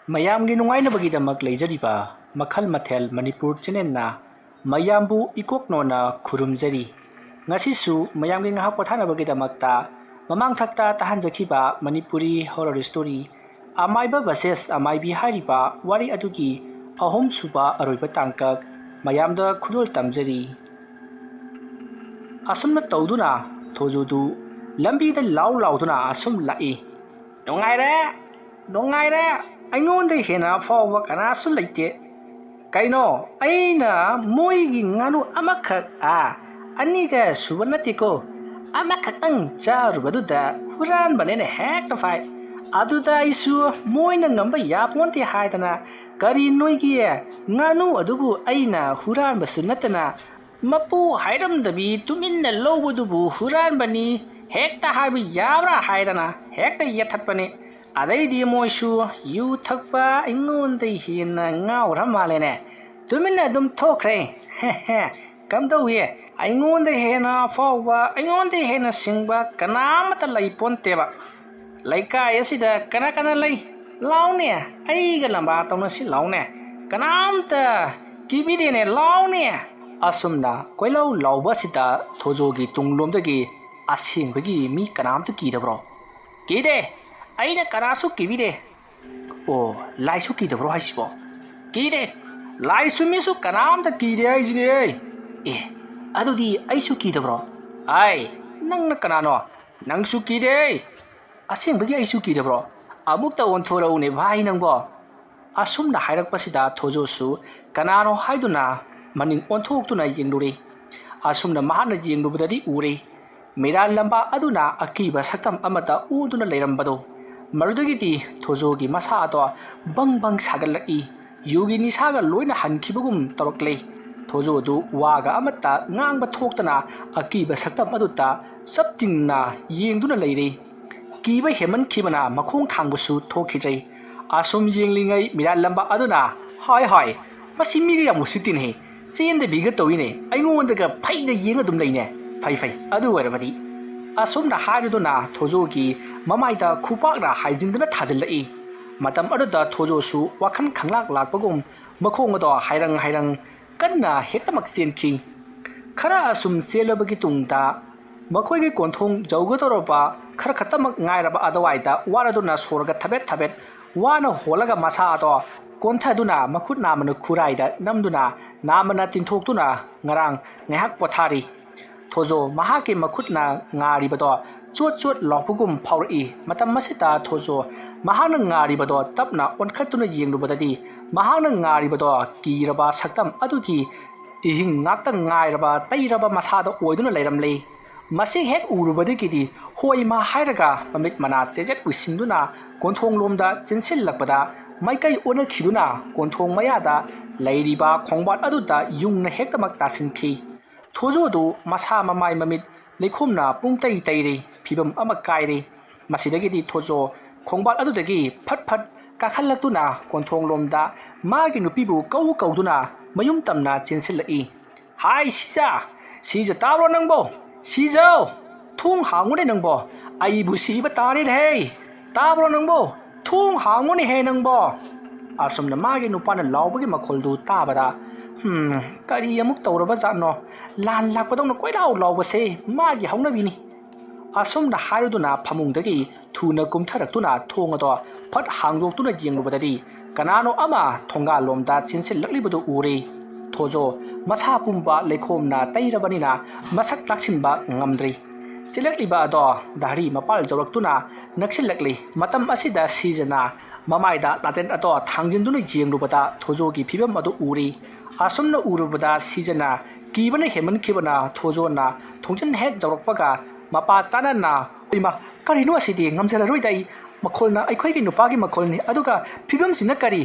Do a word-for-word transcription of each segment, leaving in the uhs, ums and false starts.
ꯃꯌꯥꯝꯒꯤ ꯅꯨꯡꯉꯥꯏꯅꯕꯒꯤꯗꯃꯛ ꯂꯩꯖꯔꯤꯕ ꯃꯈꯜ ꯃꯊꯦꯜ ꯃꯅꯤꯄꯨꯔ ꯆꯦꯅꯦꯜꯅ ꯃꯌꯥꯝꯕꯨ ꯏꯀꯣꯛꯅꯣꯅ ꯈꯨꯔꯨꯝꯖꯔꯤ꯫ ꯉꯁꯤꯁꯨ ꯃꯌꯥꯝꯒꯤ ꯉꯥꯏꯍꯥꯛ ꯄꯣꯊꯥꯅꯕꯒꯤꯗꯃꯛꯇ ꯃꯃꯥꯡꯊꯛꯇ ꯇꯥꯍꯟꯖꯈꯤꯕ ꯃꯅꯤꯄꯨꯔꯤ ꯍꯣꯔꯔ ꯁ꯭ꯇꯣꯔꯤ ꯑꯃꯥꯏꯕ ꯚꯔꯁꯦꯁ ꯑꯃꯥꯏꯕꯤ ꯍꯥꯏꯔꯤꯕ ꯋꯥꯔꯤ ꯑꯗꯨꯒꯤ ꯑꯍꯨꯝꯁꯨꯕ ꯑꯔꯣꯏꯕ ꯇꯥꯡꯀꯛ ꯃꯌꯥꯝꯗ ꯈꯨꯗꯣꯜ ꯇꯝꯖꯔꯤ꯫ ꯑꯁꯨꯝꯅ ꯇꯧꯗꯨꯅ ꯊꯣꯖꯨꯗꯨ ꯂꯝꯕꯤꯗ ꯂꯥꯎ ꯂꯥꯎꯗꯨꯅ ꯑꯁꯨꯝ ꯂꯥꯛꯏ꯫ "ꯅꯨꯡꯉꯥꯏꯔꯦ, ꯅꯨꯡꯉꯥꯏꯔꯦ, ꯑꯩꯉꯣꯟꯗ ꯍꯦꯟꯅ ꯑꯐꯥꯎꯕ ꯀꯅꯥꯁꯨ ꯂꯩꯇꯦ꯫ ꯀꯩꯅꯣ, ꯑꯩꯅ ꯃꯣꯏꯒꯤ ꯉꯥꯅꯨ ꯑꯃꯈꯛ, ꯑꯥ, ꯑꯅꯤꯒ ꯁꯨꯕ ꯅꯠꯇꯦꯀꯣ, ꯑꯃꯈꯛꯇꯪ ꯆꯥꯔꯨꯕꯗꯨꯗ ꯍꯨꯔꯥꯟꯕꯅꯦꯅ ꯍꯦꯛꯇ ꯐꯥꯏ꯫ ꯑꯗꯨꯗ ꯑꯩꯁꯨ ꯃꯣꯏꯅ ꯉꯝꯕ ꯌꯥꯄꯣꯟꯇꯦ ꯍꯥꯏꯗꯅ, ꯀꯔꯤ ꯅꯣꯏꯒꯤ ꯉꯥꯅꯨ ꯑꯗꯨꯕꯨ ꯑꯩꯅ ꯍꯨꯔꯥꯟꯕꯁꯨ ꯅꯠꯇꯅ, ꯃꯄꯨ ꯍꯥꯏꯔꯝꯗꯕꯤ ꯇꯨꯃꯤꯟꯅ ꯂꯧꯕꯗꯨꯕꯨ ꯍꯨꯔꯥꯟꯕꯅꯤ ꯍꯦꯛꯇ ꯍꯥꯏꯕ ꯌꯥꯕ꯭ꯔꯥ ꯍꯥꯏꯗꯅ ꯍꯦꯛꯇ ꯌꯦꯠꯊꯠꯄꯅꯤ꯫ ꯑꯗꯩꯗꯤ ꯃꯣꯏꯁꯨ ꯌꯨ ꯊꯛꯄ ꯑꯩꯉꯣꯟꯗ ꯍꯦꯟꯅ ꯉꯥꯎꯔ ꯃꯥꯜꯂꯦꯅꯦ, ꯇꯨꯃꯤꯟꯅ ꯑꯗꯨꯝ ꯊꯣꯛꯈ꯭ꯔꯦ꯫ ꯀꯝꯗꯧꯏ? ꯑꯩꯉꯣꯟꯗ ꯍꯦꯟꯅ ꯑꯐꯥꯎꯕ, ꯑꯩꯉꯣꯟꯗ ꯍꯦꯟꯅ ꯁꯤꯡꯕ ꯀꯅꯥ ꯑꯃꯠꯇ ꯂꯩ ꯄꯣꯟꯇꯦꯕ꯫ ꯂꯩꯀꯥꯏ ꯑꯁꯤꯗ ꯀꯅꯥ ꯀꯅꯥ ꯂꯩ? ꯂꯥꯎꯅꯦ, ꯑꯩꯒ ꯂꯝꯕꯥ ꯇꯧꯅꯁꯤ ꯂꯥꯎꯅꯦ꯫ ꯀꯅꯥꯝꯇ ꯀꯤꯕꯤꯗꯦꯅꯦ, ꯂꯥꯎꯅꯦ!" ꯑꯁꯨꯝꯅ ꯀꯣꯏꯂꯥꯎ ꯂꯥꯎꯕ ꯑꯁꯤꯗ ꯊꯣꯖꯣꯒꯤ ꯇꯨꯡꯂꯣꯝꯗꯒꯤ, "ꯑꯁꯦꯡꯕꯒꯤ ꯃꯤ ꯀꯅꯥꯝꯇ ꯀꯤꯗꯕ꯭ꯔꯣ?" "ꯀꯤꯗꯦ, ꯑꯩꯅ ꯀꯅꯥꯁꯨ ꯀꯤꯕꯤꯗꯦ꯫" "ꯑꯣ, ꯂꯥꯏꯁꯨ ꯀꯤꯗꯕ꯭ꯔꯣ ꯍꯥꯏꯁꯤꯕꯣ?" "ꯀꯤꯗꯦ, ꯂꯥꯏꯁꯨ ꯃꯤꯁꯨ ꯀꯅꯥꯝꯇ ꯀꯤꯗꯦ ꯍꯥꯏꯁꯤꯅꯦ꯫" "ꯑꯦ, ꯑꯗꯨꯗꯤ ꯑꯩꯁꯨ ꯀꯤꯗꯕ꯭ꯔꯣ?" "ꯑꯥꯏ, ꯅꯪꯅ ꯀꯅꯥꯅꯣ? ꯅꯪꯁꯨ ꯀꯤꯗꯦ꯫" "ꯑꯁꯦꯡꯕꯒꯤ ꯑꯩꯁꯨ ꯀꯤꯗꯕ꯭ꯔꯣ? ꯑꯃꯨꯛꯇ ꯑꯣꯟꯊꯣꯔꯛꯎꯅꯦ ꯚꯥꯏ ꯅꯪꯕꯣ꯫" ꯑꯁꯨꯝꯅ ꯍꯥꯏꯔꯛꯄꯁꯤꯗ ꯊꯣꯖꯣꯁꯨ ꯀꯅꯥꯅꯣ ꯍꯥꯏꯗꯨꯅ ꯃꯅꯤꯡ ꯑꯣꯟꯊꯣꯛꯇꯨꯅ ꯌꯦꯡꯂꯨꯔꯦ꯫ ꯑꯁꯨꯝꯅ ꯃꯍꯥꯛꯅ ꯌꯦꯡꯂꯨꯕꯗꯗꯤ ꯎꯔꯦ, ꯃꯤꯔꯥꯜ ꯂꯝꯕꯥ ꯑꯗꯨꯅ ꯑꯀꯤꯕ ꯁꯛꯇꯝ ꯑꯃꯠꯇ ꯎꯗꯨꯅ ꯂꯩꯔꯝꯕꯗꯣ꯫ ꯃꯗꯨꯗꯒꯤꯗꯤ ꯊꯣꯖꯣꯒꯤ ꯃꯁꯥ ꯑꯗꯣ ꯕꯪ ꯕꯪ ꯁꯥꯒꯠꯂꯛꯏ꯫ ꯌꯨꯒꯤ ꯅꯤꯁꯥꯒ ꯂꯣꯏꯅ ꯍꯟꯈꯤꯕꯒꯨꯝ ꯇꯧꯔꯛꯂꯦ꯫ ꯊꯣꯖꯣꯗꯨ ꯋꯥꯒ ꯑꯃꯠꯇ ꯉꯥꯡꯕ ꯊꯣꯛꯇꯅ ꯑꯀꯤꯕ ꯁꯛꯇꯝ ꯑꯗꯨꯗ ꯆꯞ ꯇꯤꯡꯅ ꯌꯦꯡꯗꯨꯅ ꯂꯩꯔꯦ꯫ ꯀꯤꯕ ꯍꯦꯟꯃꯟꯈꯤꯕꯅ ꯃꯈꯣꯡ ꯊꯥꯡꯕꯁꯨ ꯊꯣꯛꯈꯤꯗ꯭ꯔꯦ꯫ ꯑꯁꯨꯝ ꯌꯦꯡꯂꯤꯉꯩ ꯃꯤꯔꯥꯜꯂꯝꯕ ꯑꯗꯨꯅ, "ꯍꯥꯏ ꯍꯥꯏ, ꯃꯁꯤ ꯃꯤꯒ ꯌꯥꯝ ꯎꯁꯤꯠꯇꯦꯅꯦꯍꯦ, ꯆꯦꯟꯗꯕꯤꯒ ꯇꯧꯏꯅꯦ, ꯑꯩꯉꯣꯟꯗꯒ ꯐꯩꯅ ꯌꯦꯡ ꯑꯗꯨꯝ ꯂꯩꯅꯦ꯫ ꯐꯩ ꯐꯩ, ꯑꯗꯨ ꯑꯣꯏꯔꯕꯗꯤ꯫" ꯑꯁꯨꯝꯅ ꯍꯥꯏꯔꯗꯨꯅ ꯊꯣꯖꯣꯒꯤ ꯃꯃꯥꯏꯗ ꯈꯨꯄꯥꯛꯅ ꯍꯥꯏꯖꯤꯟꯗꯨꯅ ꯊꯥꯖꯤꯜꯂꯛꯏ꯫ ꯃꯇꯝ ꯑꯗꯨꯗ ꯊꯣꯖꯣꯁꯨ ꯋꯥꯈꯜ ꯈꯪꯂꯥꯛ ꯂꯥꯛꯄꯒꯨꯝ ꯃꯈꯣꯡ ꯑꯗꯣ ꯍꯥꯏꯔꯪ ꯍꯥꯏꯔꯪ ꯀꯟꯅ ꯍꯦꯛꯇꯃꯛ ꯆꯦꯟꯈꯤ꯫ ꯈꯔ ꯑꯁꯨꯝ ꯆꯦꯜꯂꯕꯒꯤ ꯇꯨꯡꯗ ꯃꯈꯣꯏꯒꯤ ꯀꯣꯟꯊꯣꯡ ꯌꯧꯒꯗꯧꯔꯕ ꯈꯔ ꯈꯛꯇꯃꯛ ꯉꯥꯏꯔꯕ ꯑꯗꯨꯋꯥꯏꯗ ꯋꯥꯔꯗꯨꯅ ꯁꯣꯔꯒ ꯊꯕꯦꯠ ꯊꯕꯦꯠ ꯋꯥꯅ ꯍꯣꯜꯂꯒ ꯃꯁꯥ ꯑꯗꯣ ꯀꯣꯟꯊꯗꯨꯅ ꯃꯈꯨꯠ ꯅꯥꯝꯃꯅ ꯈꯨꯔꯥꯏꯗ ꯅꯝꯗꯨꯅ ꯅꯥꯝꯃꯅ ꯇꯤꯟꯊꯣꯛꯇꯨꯅ ꯉꯔꯥꯡ ꯉꯥꯏꯍꯥꯛ ꯄꯣꯊꯥꯔꯤ꯫ ꯊꯣꯖꯣ ꯃꯍꯥꯛꯀꯤ ꯃꯈꯨꯠꯅ ꯉꯥꯔꯤꯕꯗꯣ ꯆꯣꯠ ꯆꯣꯠ ꯂꯥꯎꯕꯒꯨꯝ ꯐꯥꯎꯔꯛꯏ꯫ ꯃꯇꯝ ꯑꯁꯤꯗ ꯊꯣꯖꯣ ꯃꯍꯥꯛꯅ ꯉꯥꯔꯤꯕꯗꯣ ꯇꯞꯅ ꯑꯣꯟꯈꯠꯇꯨꯅ ꯌꯦꯡꯂꯨꯕꯗꯗꯤ ꯃꯍꯥꯛꯅ ꯉꯥꯔꯤꯕꯗꯣ ꯀꯤꯔꯕ ꯁꯛꯇꯝ ꯑꯗꯨꯒꯤ ꯏꯍꯤꯡ ꯉꯥꯛꯇ ꯉꯥꯏꯔꯕ ꯇꯩꯔꯕ ꯃꯁꯥꯗ ꯑꯣꯏꯗꯨꯅ ꯂꯩꯔꯝꯂꯦ꯫ ꯃꯁꯤ ꯍꯦꯛ ꯎꯔꯨꯕꯗꯒꯤꯗꯤ ꯍꯣꯏꯃ ꯍꯥꯏꯔꯒ ꯃꯃꯤꯠ ꯃꯅꯥ ꯆꯦꯖꯦꯠ ꯎꯏꯁꯤꯟꯗꯨꯅ ꯀꯣꯟꯊꯣꯡꯂꯣꯝꯗ ꯆꯦꯟꯁꯤꯜꯂꯛꯄꯗ ꯃꯥꯏꯀꯩ ꯑꯣꯟꯅꯈꯤꯗꯨꯅ ꯀꯣꯟꯊꯣꯡ ꯃꯌꯥꯗ ꯂꯩꯔꯤꯕ ꯈꯣꯡꯕꯥꯜ ꯑꯗꯨꯗ ꯌꯨꯡꯅ ꯍꯦꯛꯇꯃꯛ ꯇꯥꯁꯤꯟꯈꯤ꯫ ꯊꯣꯖꯣꯗꯨ ꯃꯁꯥ ꯃꯃꯥꯏ ꯃꯃꯤꯠ ꯂꯩꯈꯣꯝꯅ ꯄꯨꯡꯇꯩ ꯇꯩꯔꯦ꯫ ꯐꯤꯕꯝ ꯑꯃ ꯀꯥꯏꯔꯦ꯫ ꯃꯁꯤꯗꯒꯤꯗꯤ ꯊꯣꯖꯣ ꯈꯣꯡꯕꯥꯜ ꯑꯗꯨꯗꯒꯤ ꯐꯠ ꯐꯠ ꯀꯥꯈꯠꯂꯛꯇꯨꯅ ꯀꯣꯟꯊꯣꯡꯂꯣꯝꯗ ꯃꯥꯒꯤ ꯅꯨꯄꯤꯕꯨ ꯀꯧ ꯀꯧꯗꯨꯅ ꯃꯌꯨꯝ ꯇꯝꯅ ꯆꯦꯟꯁꯤꯜꯂꯛꯏ꯫ "ꯍꯥꯏ ꯁꯤꯖ! ꯁꯤꯖ ꯇꯥꯕ꯭ꯔꯣ ꯅꯪꯕꯣ? ꯁꯤꯖꯧ! ꯊꯣꯡ ꯍꯥꯡꯉꯨꯅꯦ ꯅꯪꯕꯣ! ꯑꯩꯕꯨ ꯁꯤꯕ ꯇꯥꯔꯦꯅꯦꯍꯦ! ꯇꯥꯕ꯭ꯔꯣ ꯅꯪꯕꯣ? ꯊꯣꯡ ꯍꯥꯡꯉꯨꯅꯦꯍꯦ ꯅꯪꯕꯣ!" ꯑꯁꯨꯝꯅ ꯃꯥꯒꯤ ꯅꯨꯄꯥꯅ ꯂꯥꯎꯕꯒꯤ ꯃꯈꯣꯜꯗꯨ ꯇꯥꯕꯗ, "ꯍꯝ, ꯀꯔꯤ ꯑꯃꯨꯛ ꯇꯧꯔꯕ ꯖꯥꯠꯅꯣ? ꯂꯥꯟ ꯂꯥꯛꯄꯗꯧꯅ ꯀꯣꯏꯂꯥꯎ ꯂꯥꯎꯕꯁꯦ ꯃꯥꯒꯤ ꯍꯧꯅꯕꯤꯅꯤ"꯫ ꯑꯁꯨꯝꯅ ꯍꯥꯏꯔꯗꯨꯅ ꯐꯃꯨꯡꯗꯒꯤ ꯊꯨꯅ ꯀꯨꯝꯊꯔꯛꯇꯨꯅ ꯊꯣꯡ ꯑꯗꯣ ꯐꯠ ꯍꯥꯡꯗꯣꯛꯇꯨꯅ ꯌꯦꯡꯂꯨꯕꯗꯗꯤ ꯀꯅꯥꯅꯣ ꯑꯃ ꯊꯣꯡꯒꯥꯜꯂꯣꯝꯗ ꯆꯦꯟꯁꯤꯜꯂꯛꯂꯤꯕꯗꯨ ꯎꯔꯦ꯫ ꯊꯣꯖꯣ ꯃꯁꯥ ꯄꯨꯝꯕ ꯂꯩꯈꯣꯝꯅ ꯇꯩꯔꯕꯅꯤꯅ ꯃꯁꯛ ꯇꯥꯛꯁꯤꯟꯕ ꯉꯝꯗ꯭ꯔꯦ꯫ ꯆꯦꯜꯂꯛꯂꯤꯕ ꯑꯗꯣ ꯙꯥꯔꯤ ꯃꯄꯥꯜ ꯌꯧꯔꯛꯇꯨꯅ ꯅꯛꯁꯤꯜꯂꯛꯂꯤ꯫ ꯃꯇꯝ ꯑꯁꯤꯗ ꯁꯤꯖꯅ ꯃꯃꯥꯏꯗ ꯂꯥꯇꯦꯟ ꯑꯗꯣ ꯊꯥꯡꯖꯤꯟꯗꯨꯅ ꯌꯦꯡꯂꯨꯕꯗ ꯊꯣꯖꯣꯒꯤ ꯐꯤꯕꯝ ꯑꯗꯨ ꯎꯔꯤ꯫ ꯑꯁꯨꯝꯅ ꯎꯔꯨꯕꯗ ꯁꯤꯖꯅ ꯀꯤꯕꯅ ꯍꯦꯟꯃꯟꯈꯤꯕꯅ ꯊꯣꯖꯣꯅ ꯊꯣꯡꯖꯤꯟ ꯍꯦꯛ ꯌꯧꯔꯛꯄꯒ ꯃꯄꯥ ꯆꯥꯅꯅ, "ꯏꯃꯥ, ꯀꯔꯤꯅꯣ ꯑꯁꯤꯗꯤ? ꯉꯝꯖꯔꯔꯣꯏꯗ ꯑꯩ꯫ ꯃꯈꯣꯜꯅ ꯑꯩꯈꯣꯏꯒꯤ ꯅꯨꯄꯥꯒꯤ ꯃꯈꯣꯜꯅꯤ, ꯑꯗꯨꯒ ꯐꯤꯕꯝꯁꯤꯅ ꯀꯔꯤ?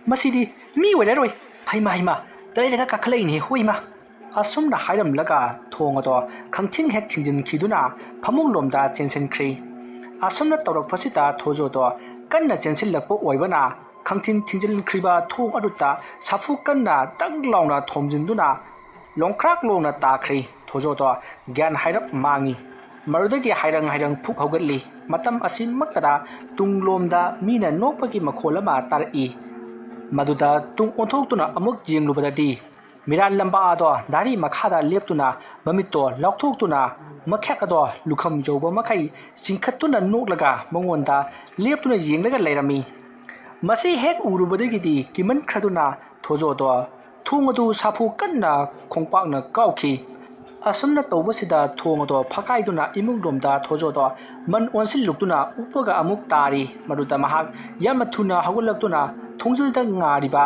ꯃꯁꯤꯗꯤ ꯃꯤ ꯑꯣꯏꯔꯔꯣꯏ꯫ ꯍꯩꯃꯥ, ꯍꯩꯃꯥ, ꯇꯔꯦꯠꯂꯒ ꯀꯥꯈꯠꯂꯛꯏꯅꯦ, ꯍꯣ ꯏꯃꯥ!" ꯑꯁꯨꯝꯅ ꯍꯥꯏꯔꯝꯂꯒ ꯊꯣꯡ ꯑꯗꯣ ꯈꯪꯊꯤꯡ ꯍꯦꯛ ꯊꯤꯡꯖꯤꯟꯈꯤꯗꯨꯅ ꯐꯃꯨꯡꯂꯣꯝꯗ ꯆꯦꯟꯁꯤꯟꯈ꯭ꯔꯦ꯫ ꯑꯁꯨꯝꯅ ꯇꯧꯔꯛꯄꯁꯤꯗ ꯊꯣꯖꯣꯗꯣ ꯀꯟꯅ ꯆꯦꯟꯁꯤꯜꯂꯛꯄ ꯑꯣꯏꯕꯅ ꯈꯪꯊꯤꯡ ꯊꯤꯡꯖꯤꯟꯈ꯭ꯔꯤꯕ ꯊꯣꯡ ꯑꯗꯨꯗ ꯁꯥꯐꯨ ꯀꯟꯅ ꯇꯛ ꯂꯥꯎꯅ ꯊꯣꯝꯖꯤꯟꯗꯨꯅ ꯂꯣꯡꯈ꯭ꯔꯥꯛ ꯂꯣꯡꯅ ꯇꯥꯈ꯭ꯔꯦ꯫ ꯊꯣꯖꯣꯗꯣ ꯒ꯭ꯌꯥꯟ ꯍꯥꯏꯔꯞ ꯃꯥꯡꯉꯤ꯫ ꯃꯗꯨꯗꯒꯤ ꯍꯥꯏꯔꯪ ꯍꯥꯏꯔꯪ ꯐꯨꯛ ꯍꯧꯒꯠꯂꯤ꯫ ꯃꯇꯝ ꯑꯁꯤꯃꯛꯇꯗ ꯇꯨꯡꯂꯣꯝꯗ ꯃꯤꯅ ꯅꯣꯛꯄꯒꯤ ꯃꯈꯣꯜ ꯑꯃ ꯇꯥꯔꯛꯏ꯫ ꯃꯗꯨꯗ ꯇꯨꯡ ꯑꯣꯟꯊꯣꯛꯇꯨꯅ ꯑꯃꯨꯛ ꯌꯦꯡꯂꯨꯕꯗꯗꯤ, ꯃꯤꯔꯥꯟ ꯂꯝꯕꯥ ꯑꯗꯣ ꯗꯥꯔꯤ ꯃꯈꯥꯗ ꯂꯦꯞꯇꯨꯅ, ꯃꯃꯤꯠꯇꯣ ꯂꯥꯎꯊꯣꯛꯇꯨꯅ, ꯃꯈꯦꯠ ꯑꯗꯣ ꯂꯨꯈꯝ ꯌꯧꯕ ꯃꯈꯩ ꯆꯤꯡꯈꯠꯇꯨꯅ ꯅꯣꯛꯂꯒ ꯃꯉꯣꯟꯗ ꯂꯦꯞꯇꯨꯅ ꯌꯦꯡꯂꯒ ꯂꯩꯔꯝꯃꯤ꯫ ꯃꯁꯤ ꯍꯦꯛ ꯎꯔꯨꯕꯗꯒꯤꯗꯤ ꯀꯤꯃꯟꯈ꯭ꯔꯗꯨꯅ ꯊꯣꯖꯣꯗꯣ ꯊꯣꯡ ꯑꯗꯨ ꯁꯥꯐꯨ ꯀꯟꯅ ꯈꯣꯡꯄꯥꯛꯅ ꯀꯥꯎꯈꯤ꯫ ꯑꯁꯨꯝꯅ ꯇꯧꯕꯁꯤꯗ ꯊꯣꯡ ꯑꯗꯣ ꯐꯛꯀꯥꯏꯗꯨꯅ ꯏꯃꯨꯡꯂꯣꯝꯗ ꯊꯣꯖꯣꯗꯣ ꯃꯟ ꯑꯣꯟꯁꯤꯜꯂꯨꯛꯇꯨꯅ ꯎꯞꯄꯒ ꯑꯃꯨꯛ ꯇꯥꯔꯤ꯫ ꯃꯗꯨꯗ ꯃꯍꯥꯛ ꯌꯥꯝꯅ ꯊꯨꯅ ꯍꯧꯒꯠꯂꯛꯇꯨꯅ ꯊꯣꯡꯖꯤꯜꯗ ꯉꯥꯔꯤꯕ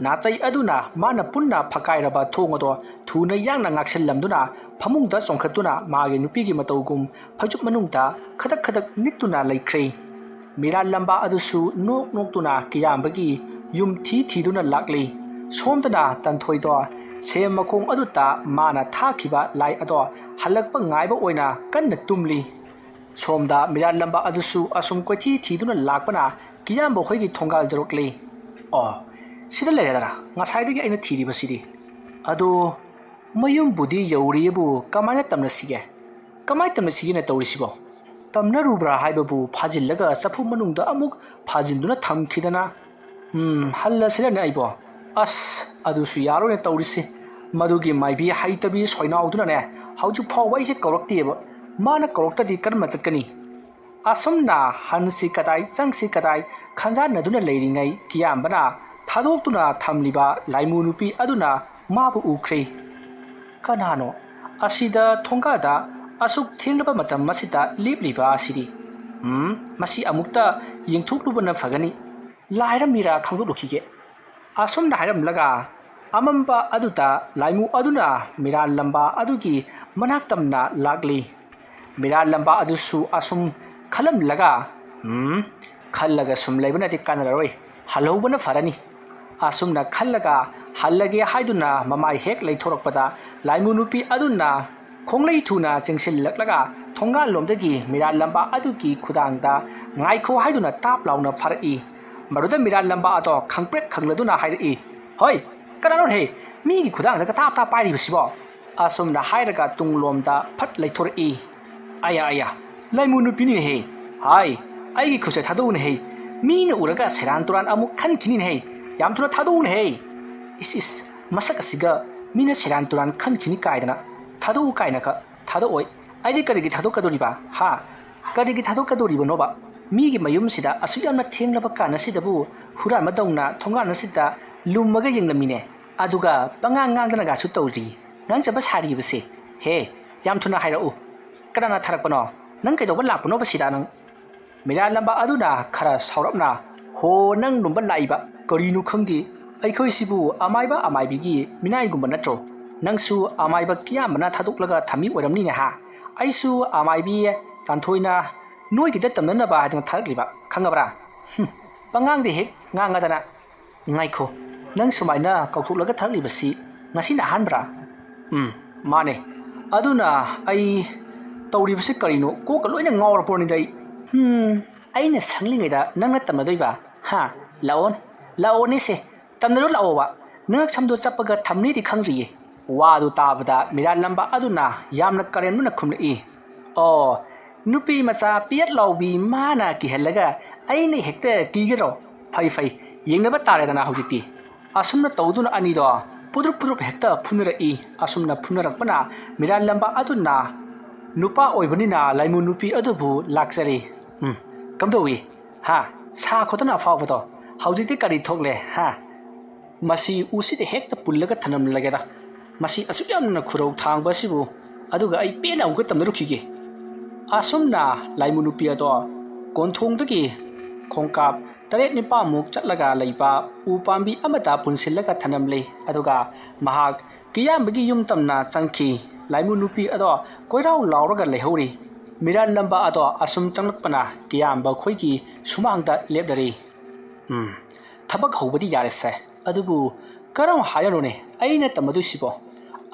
ꯅꯥꯆꯩ ꯑꯗꯨꯅ ꯃꯥꯅ ꯄꯨꯟꯅ ꯐꯛꯀꯥꯏꯔꯕ ꯊꯣꯡ ꯑꯗꯣ ꯊꯨꯅ ꯌꯥꯡꯅ ꯉꯥꯛꯁꯤꯜꯂꯝꯗꯨꯅ ꯐꯃꯨꯡꯗ ꯆꯣꯡꯈꯠꯇꯨꯅ ꯃꯥꯒꯤ ꯅꯨꯄꯤꯒꯤ ꯃꯇꯧꯒꯨꯝ ꯐꯩꯖꯨꯞ ꯃꯅꯨꯡꯗ ꯈꯗꯛ ꯈꯗꯛ ꯅꯤꯛꯇꯨꯅ ꯂꯩꯈ꯭ꯔꯦ꯫ ꯃꯤꯔꯥꯟ ꯂꯝꯕꯥ ꯑꯗꯨꯁꯨ ꯅꯣꯛ ꯅꯣꯛꯇꯨꯅ ꯀꯤꯌꯥꯝꯕꯒꯤ ꯌꯨꯝ ꯊꯤ ꯊꯤꯗꯨꯅ ꯂꯥꯛꯂꯤ꯫ ꯁꯣꯝꯗꯅ ꯇꯟꯊꯣꯏꯗꯣ ꯁꯦꯝ ꯃꯈꯣꯡ ꯑꯗꯨꯗ ꯃꯥꯅ ꯊꯥꯈꯤꯕ ꯂꯥꯏ ꯑꯗꯣ ꯍꯜꯂꯛꯄ ꯉꯥꯏꯕ ꯑꯣꯏꯅ ꯀꯟꯅ ꯇꯨꯝꯂꯤ꯫ ꯁꯣꯝꯗ ꯃꯤꯔꯥꯟ ꯂꯝꯕꯥ ꯑꯗꯨꯁꯨ ꯑꯁꯨꯝ ꯀꯣꯏꯊꯤ ꯊꯤꯗꯨꯅ ꯂꯥꯛꯄꯅ ꯀꯤꯌꯥꯝꯕ ꯍꯣꯏꯒꯤ ꯊꯣꯡꯒꯥꯜ ꯌꯧꯔꯛꯂꯤ꯫ ꯑꯣ, ꯁꯤꯗ ꯂꯩꯔꯦꯗꯅ ꯉꯁꯥꯏꯗꯒꯤ ꯑꯩꯅ ꯊꯤꯔꯤꯕꯁꯤꯗꯤ꯫ ꯑꯗꯣ ꯃꯌꯨꯝꯕꯨꯗꯤ ꯌꯧꯔꯤꯌꯦꯕꯨ ꯀꯃꯥꯏꯅ ꯇꯝꯅꯁꯤꯒꯦ? ꯀꯃꯥꯏꯅ ꯇꯝꯅꯁꯤꯒꯦꯅ ꯇꯧꯔꯤꯁꯤꯕꯣ? ꯇꯝꯅꯔꯨꯕ꯭ꯔꯥ ꯍꯥꯏꯕꯕꯨ ꯐꯥꯖꯤꯜꯂꯒ ꯆꯐꯨ ꯃꯅꯨꯡꯗ ꯑꯃꯨꯛ ꯐꯥꯖꯤꯟꯗꯨꯅ ꯊꯝꯈꯤꯗꯅ꯫ ꯎꯝ, ꯍꯜꯂꯁꯤꯔꯅꯦ ꯑꯩꯕꯣ? ꯑꯁ, ꯑꯗꯨꯁꯨ ꯌꯥꯔꯣꯏꯅꯦ ꯇꯧꯔꯤꯁꯤ꯫ ꯃꯗꯨꯒꯤ ꯃꯥꯏꯕꯤ ꯍꯩꯇꯕꯤ ꯁꯣꯏꯅꯥꯎꯗꯨꯅꯅꯦ ꯍꯧꯖꯤꯛ ꯐꯥꯎꯕ ꯑꯩꯁꯦ ꯀꯧꯔꯛꯇꯦꯕ꯫ ꯃꯥꯅ ꯀꯧꯔꯛꯇ꯭ꯔꯗꯤ ꯀꯔꯝꯅ ꯆꯠꯀꯅꯤ? ꯑꯁꯨꯝꯅ ꯍꯟꯁꯤ ꯀꯗꯥꯏ ꯆꯪꯁꯤ ꯀꯗꯥꯏ ꯈꯟꯖꯥꯟꯅꯗꯨꯅ ꯂꯩꯔꯤꯉꯩ ꯀꯤꯌꯥꯝꯕꯅ ꯊꯥꯗꯣꯛꯇꯨꯅ ꯊꯝꯂꯤꯕ ꯂꯥꯏꯃꯨ ꯅꯨꯄꯤ ꯑꯗꯨꯅ ꯃꯥꯕꯨ ꯎꯈ꯭ꯔꯦ꯫ ꯀꯅꯥꯅꯣ ꯑꯁꯤꯗ ꯊꯣꯡꯒꯥꯗ ꯑꯁꯨꯛ ꯊꯦꯡꯂꯕ ꯃꯇꯝ ꯑꯁꯤꯗ ꯂꯦꯞꯂꯤꯕ ꯑꯁꯤꯗꯤ? ꯎꯝ, ꯃꯁꯤ ꯑꯃꯨꯛꯇ ꯌꯦꯡꯊꯣꯛꯂꯨꯕꯅ ꯐꯒꯅꯤ꯫ ꯂꯥꯏꯔ ꯃꯤꯔ ꯈꯪꯗꯣꯛꯂꯨꯈꯤꯒꯦ꯫ ꯑꯁꯨꯝꯅ ꯍꯥꯏꯔꯝꯂꯒ ꯑꯃꯝꯕ ꯑꯗꯨꯗ ꯂꯥꯏꯃꯨ ꯑꯗꯨꯅ ꯃꯤꯔꯥꯜ ꯂꯝꯕꯥ ꯑꯗꯨꯒꯤ ꯃꯅꯥꯛ ꯇꯝꯅ ꯂꯥꯛꯂꯤ꯫ ꯃꯤꯔꯥꯜ ꯂꯝꯕꯥ ꯑꯗꯨꯁꯨ ꯑꯁꯨꯝ ꯈꯜꯂꯝꯂꯒ, "ꯎꯝ, ꯈꯜꯂꯒ ꯁꯨꯝ ꯂꯩꯕꯅꯗꯤ ꯀꯥꯟꯅꯔꯔꯣꯏ, ꯍꯜꯍꯧꯕꯅ ꯐꯔꯅꯤ꯫" ꯑꯁꯨꯝꯅ ꯈꯜꯂꯒ ꯍꯜꯂꯒꯦ ꯍꯥꯏꯗꯨꯅ ꯃꯃꯥꯏ ꯍꯦꯛ ꯂꯩꯊꯣꯔꯛꯄꯗ ꯂꯥꯏꯃꯨ ꯅꯨꯄꯤ ꯑꯗꯨꯅ ꯈꯣꯡꯂꯩ ꯊꯨꯅ ꯆꯦꯟꯁꯤꯜꯂꯛꯂꯒ ꯊꯣꯡꯒꯥꯜꯂꯣꯝꯗꯒꯤ ꯃꯤꯔꯥꯜ ꯂꯝꯕꯥ ꯑꯗꯨꯒꯤ ꯈꯨꯗꯥꯡꯗ "ꯉꯥꯏꯈꯣ" ꯍꯥꯏꯗꯨꯅ ꯇꯥꯞ ꯂꯥꯎꯅ ꯐꯥꯔꯛꯏ꯫ ꯃꯗꯨꯗ ꯃꯤꯔꯥꯜ ꯂꯝꯕꯥ ꯑꯗꯣ ꯈꯪꯄ꯭ꯔꯦꯛ ꯈꯪꯂꯗꯨꯅ ꯍꯥꯏꯔꯛꯏ, "ꯍꯣꯏ, ꯀꯅꯥꯅꯣꯍꯦ ꯃꯤꯒꯤ ꯈꯨꯗꯥꯡꯗꯒ ꯇꯥꯞ ꯇꯥꯞ ꯄꯥꯏꯔꯤꯕꯁꯤꯕꯣ?" ꯑꯁꯨꯝꯅ ꯍꯥꯏꯔꯒ ꯇꯨꯡꯂꯣꯝꯗ ꯐꯠ ꯂꯩꯊꯣꯔꯛꯏ꯫ ꯑꯌꯥ ꯑꯌꯥ, ꯂꯥꯏꯃꯨ ꯅꯨꯄꯤꯅꯤꯅꯦꯍꯦ꯫ ꯍꯥꯏ, ꯑꯩꯒꯤ ꯈꯨꯠꯁꯦ ꯊꯥꯗꯣꯛꯎꯅꯦꯍꯦ꯫ ꯃꯤꯅ ꯎꯔꯒ ꯁꯦꯔꯥꯟ ꯇꯨꯔꯥꯟ ꯑꯃꯨꯛ ꯈꯟꯈꯤꯅꯤꯅꯦꯍꯦ꯫ ꯌꯥꯝ ꯊꯨꯅ ꯊꯥꯗꯣꯛꯎꯅꯦꯍꯦ꯫ ꯏꯁ ꯏꯁ, ꯃꯁꯛ ꯑꯁꯤꯒ ꯃꯤꯅ ꯁꯦꯔꯥꯟ ꯇꯨꯔꯥꯟ ꯈꯟꯈꯤꯅꯤ ꯀꯥꯏꯗꯅ꯫ ꯊꯥꯗꯣꯛꯎ ꯀꯥꯏꯅꯒ ꯊꯥꯗꯣꯛꯑꯣꯏ꯫ ꯑꯩꯗꯤ ꯀꯔꯤꯒꯤ ꯊꯥꯗꯣꯛꯀꯗꯣꯔꯤꯕ? ꯍꯥ? ꯀꯔꯤꯒꯤ ꯊꯥꯗꯣꯛꯀꯗꯣꯔꯤꯕꯅꯣꯕ? ꯃꯤꯒꯤ ꯃꯌꯨꯝꯁꯤꯗ ꯑꯁꯨꯛ ꯌꯥꯝꯅ ꯊꯦꯡꯂꯕ ꯀꯥꯟ ꯑꯁꯤꯗꯕꯨ ꯍꯨꯔꯥꯟꯕꯗꯧꯅ ꯊꯣꯡꯒꯥꯟ ꯑꯁꯤꯗ ꯂꯨꯝꯃꯒ ꯌꯦꯡꯂꯝꯃꯤꯅꯦ꯫ ꯑꯗꯨꯒ ꯄꯉꯥꯡ ꯉꯥꯡꯗꯅꯒꯁꯨ ꯇꯧꯔꯤ꯫ ꯉꯥꯡꯖꯕ ꯁꯥꯔꯤꯕꯁꯦ꯫ ꯍꯦ, ꯌꯥꯝ ꯊꯨꯅ ꯍꯥꯏꯔꯛꯎ꯫ ꯀꯅꯥꯅ ꯊꯥꯔꯛꯄꯅꯣ? ꯅꯪ ꯀꯩꯗꯧꯕ ꯂꯥꯛꯄꯅꯣꯕ ꯁꯤꯗ ꯅꯪ? ꯃꯤꯔꯥꯠꯂꯝꯕ ꯑꯗꯨꯅ ꯈꯔ ꯁꯥꯎꯔꯞꯅ, "ꯍꯣ, ꯅꯪ ꯂꯨꯝꯕ ꯂꯥꯛꯏꯕ? ꯀꯔꯤꯅꯣ ꯈꯪꯗꯦ꯫ ꯑꯩꯈꯣꯏꯁꯤꯕꯨ ꯑꯃꯥꯏꯕ ꯑꯃꯥꯏꯕꯤꯒꯤ ꯃꯤꯅꯥꯏꯒꯨꯝꯕ ꯅꯠꯇ꯭ꯔꯣ? ꯅꯪꯁꯨ ꯑꯃꯥꯏꯕ ꯀꯤꯌꯥꯝꯕꯅ ꯊꯥꯗꯣꯛꯂꯒ ꯊꯝꯃꯤ ꯑꯣꯏꯔꯝꯅꯤꯅꯦ ꯍꯥ? ꯑꯩꯁꯨ ꯑꯃꯥꯏꯕꯤ ꯇꯥꯟꯊꯣꯏꯅ ꯅꯣꯏꯒꯤꯗ ꯇꯝꯅꯅꯕ ꯍꯥꯏꯗꯅ ꯊꯥꯔꯛꯂꯤꯕ, ꯈꯪꯉꯕ꯭ꯔꯥ?" "ꯍꯨꯝ, ꯄꯉꯥꯡꯗ ꯍꯦꯛ ꯉꯥꯡꯉꯗꯅ꯫ ꯉꯥꯏꯈꯣ, ꯅꯪ ꯁꯨꯃꯥꯏꯅ ꯀꯧꯊꯣꯛꯂꯒ ꯊꯥꯔꯛꯂꯤꯕꯁꯤ ꯉꯁꯤꯅ ꯑꯍꯥꯟꯕ꯭ꯔꯥ?" "ꯎꯝ, ꯃꯥꯅꯦ꯫ ꯑꯗꯨꯅ ꯑꯩ ꯇꯧꯔꯤꯕꯁꯤ ꯀꯔꯤꯅꯣ ꯀꯣꯛꯀ ꯂꯣꯏꯅ ꯉꯥꯎꯔꯄꯣꯠꯅꯤꯗ ꯑꯩ꯫ ꯍꯨꯝ, ꯑꯩꯅ ꯁꯪꯂꯤꯉꯩꯗ ꯅꯪꯅ ꯇꯝꯅꯗꯣꯏꯕ? ꯍꯥ? ꯂꯥꯛꯑꯣꯅꯦ, ꯂꯥꯛꯑꯣꯅꯦꯁꯦ꯫ ꯇꯝꯅꯔꯣ ꯂꯥꯛꯑꯣꯕ꯫ ꯅꯉꯛ ꯁꯝꯗꯣ ꯆꯞꯄꯒ ꯊꯝꯅꯤꯗꯤ ꯈꯪꯗ꯭ꯔꯤꯌꯦ꯫" ꯋꯥꯗꯨ ꯇꯥꯕꯗ ꯃꯤꯔꯥꯠꯂꯝꯕ ꯑꯗꯨꯅ ꯌꯥꯝꯅ ꯀꯔꯦꯝꯅꯅ ꯈꯨꯝꯂꯛꯏ꯫ "ꯑꯣ, ꯅꯨꯄꯤ ꯃꯆꯥ ꯄꯤꯌꯠ ꯂꯥꯎꯕꯤ ꯃꯥꯅ ꯀꯤꯍꯜꯂꯒ ꯑꯩꯅ ꯍꯦꯛꯇ ꯀꯤꯒꯗ꯭ꯔꯣ? ꯐꯩ ꯐꯩ, ꯌꯦꯡꯅꯕ ꯇꯥꯔꯦꯗꯅ ꯍꯧꯖꯤꯛꯇꯤ꯫" ꯑꯁꯨꯝꯅ ꯇꯧꯗꯨꯅ ꯑꯅꯤꯗꯣ ꯄꯨꯗ꯭ꯔꯨꯞ ꯄꯨꯗ꯭ꯔꯨꯞ ꯍꯦꯛꯇ ꯐꯨꯅꯔꯛꯏ꯫ ꯑꯁꯨꯝꯅ ꯐꯨꯅꯔꯛꯄꯅ ꯃꯤꯔꯥꯠꯂꯝꯕ ꯑꯗꯨꯅ ꯅꯨꯄꯥ ꯑꯣꯏꯕꯅꯤꯅ ꯂꯥꯏꯃꯨ ꯅꯨꯄꯤ ꯑꯗꯨꯕꯨ ꯂꯥꯛꯆꯔꯤ꯫ "ꯎꯝ, ꯀꯝꯗꯧꯏ? ꯍꯥ? ꯁꯥ ꯈꯣꯠꯇꯅ ꯑꯐꯥꯎꯕꯗꯣ ꯍꯧꯖꯤꯛꯇꯤ ꯀꯔꯤ ꯊꯣꯛꯂꯦ? ꯍꯥ? ꯃꯁꯤ ꯎꯁꯤꯗ ꯍꯦꯛꯇ ꯄꯨꯜꯂꯒ ꯊꯅꯝꯂꯒꯦꯗ꯫ ꯃꯁꯤ ꯑꯁꯨꯛ ꯌꯥꯝꯅ ꯈꯨꯔꯧ ꯊꯥꯡꯕ ꯑꯁꯤꯕꯨ꯫ ꯑꯗꯨꯒ ꯑꯩ ꯄꯦꯟꯅ ꯑꯃꯨꯛꯀ ꯇꯝꯅꯔꯨꯈꯤꯒꯦ꯫" ꯑꯁꯨꯝꯅ ꯂꯥꯏꯃꯨ ꯅꯨꯄꯤ ꯑꯗꯣ ꯀꯣꯟꯊꯣꯡꯗꯒꯤ ꯈꯣꯡꯀꯥꯞ ꯇꯔꯦꯠ ꯅꯤꯄꯥꯜꯃꯨꯛ ꯆꯠꯂꯒ ꯂꯩꯕ ꯎ ꯄꯥꯝꯕꯤ ꯑꯃꯗ ꯄꯨꯟꯁꯤꯜꯂꯒ ꯊꯅꯝꯂꯦ꯫ ꯑꯗꯨꯒ ꯃꯍꯥꯛ ꯀꯤꯌꯥꯝꯕꯒꯤ ꯌꯨꯝ ꯇꯝꯅ ꯆꯪꯈꯤ꯫ ꯂꯥꯏꯃꯨ ꯅꯨꯄꯤ ꯑꯗꯣ ꯀꯣꯏꯔꯥꯎ ꯂꯥꯎꯔꯒ ꯂꯩꯍꯧꯔꯤ꯫ ꯃꯤꯔꯥꯠꯂꯝꯕ ꯑꯗꯣ ꯑꯁꯨꯝ ꯆꯪꯂꯛꯄꯅ ꯀꯤꯌꯥꯝꯕ ꯈꯣꯏꯒꯤ ꯁꯨꯃꯥꯡꯗ ꯂꯦꯞꯂꯔꯦ꯫ "ꯎꯝ, ꯊꯕꯛ ꯍꯧꯕꯗꯤ ꯌꯥꯔꯦꯁꯦ꯫ ꯑꯗꯨꯕꯨ ꯀꯔꯝ ꯍꯥꯏꯔꯅꯣꯅꯦ ꯑꯩꯅ ꯇꯝꯃꯗꯣꯏꯁꯤꯕꯣ?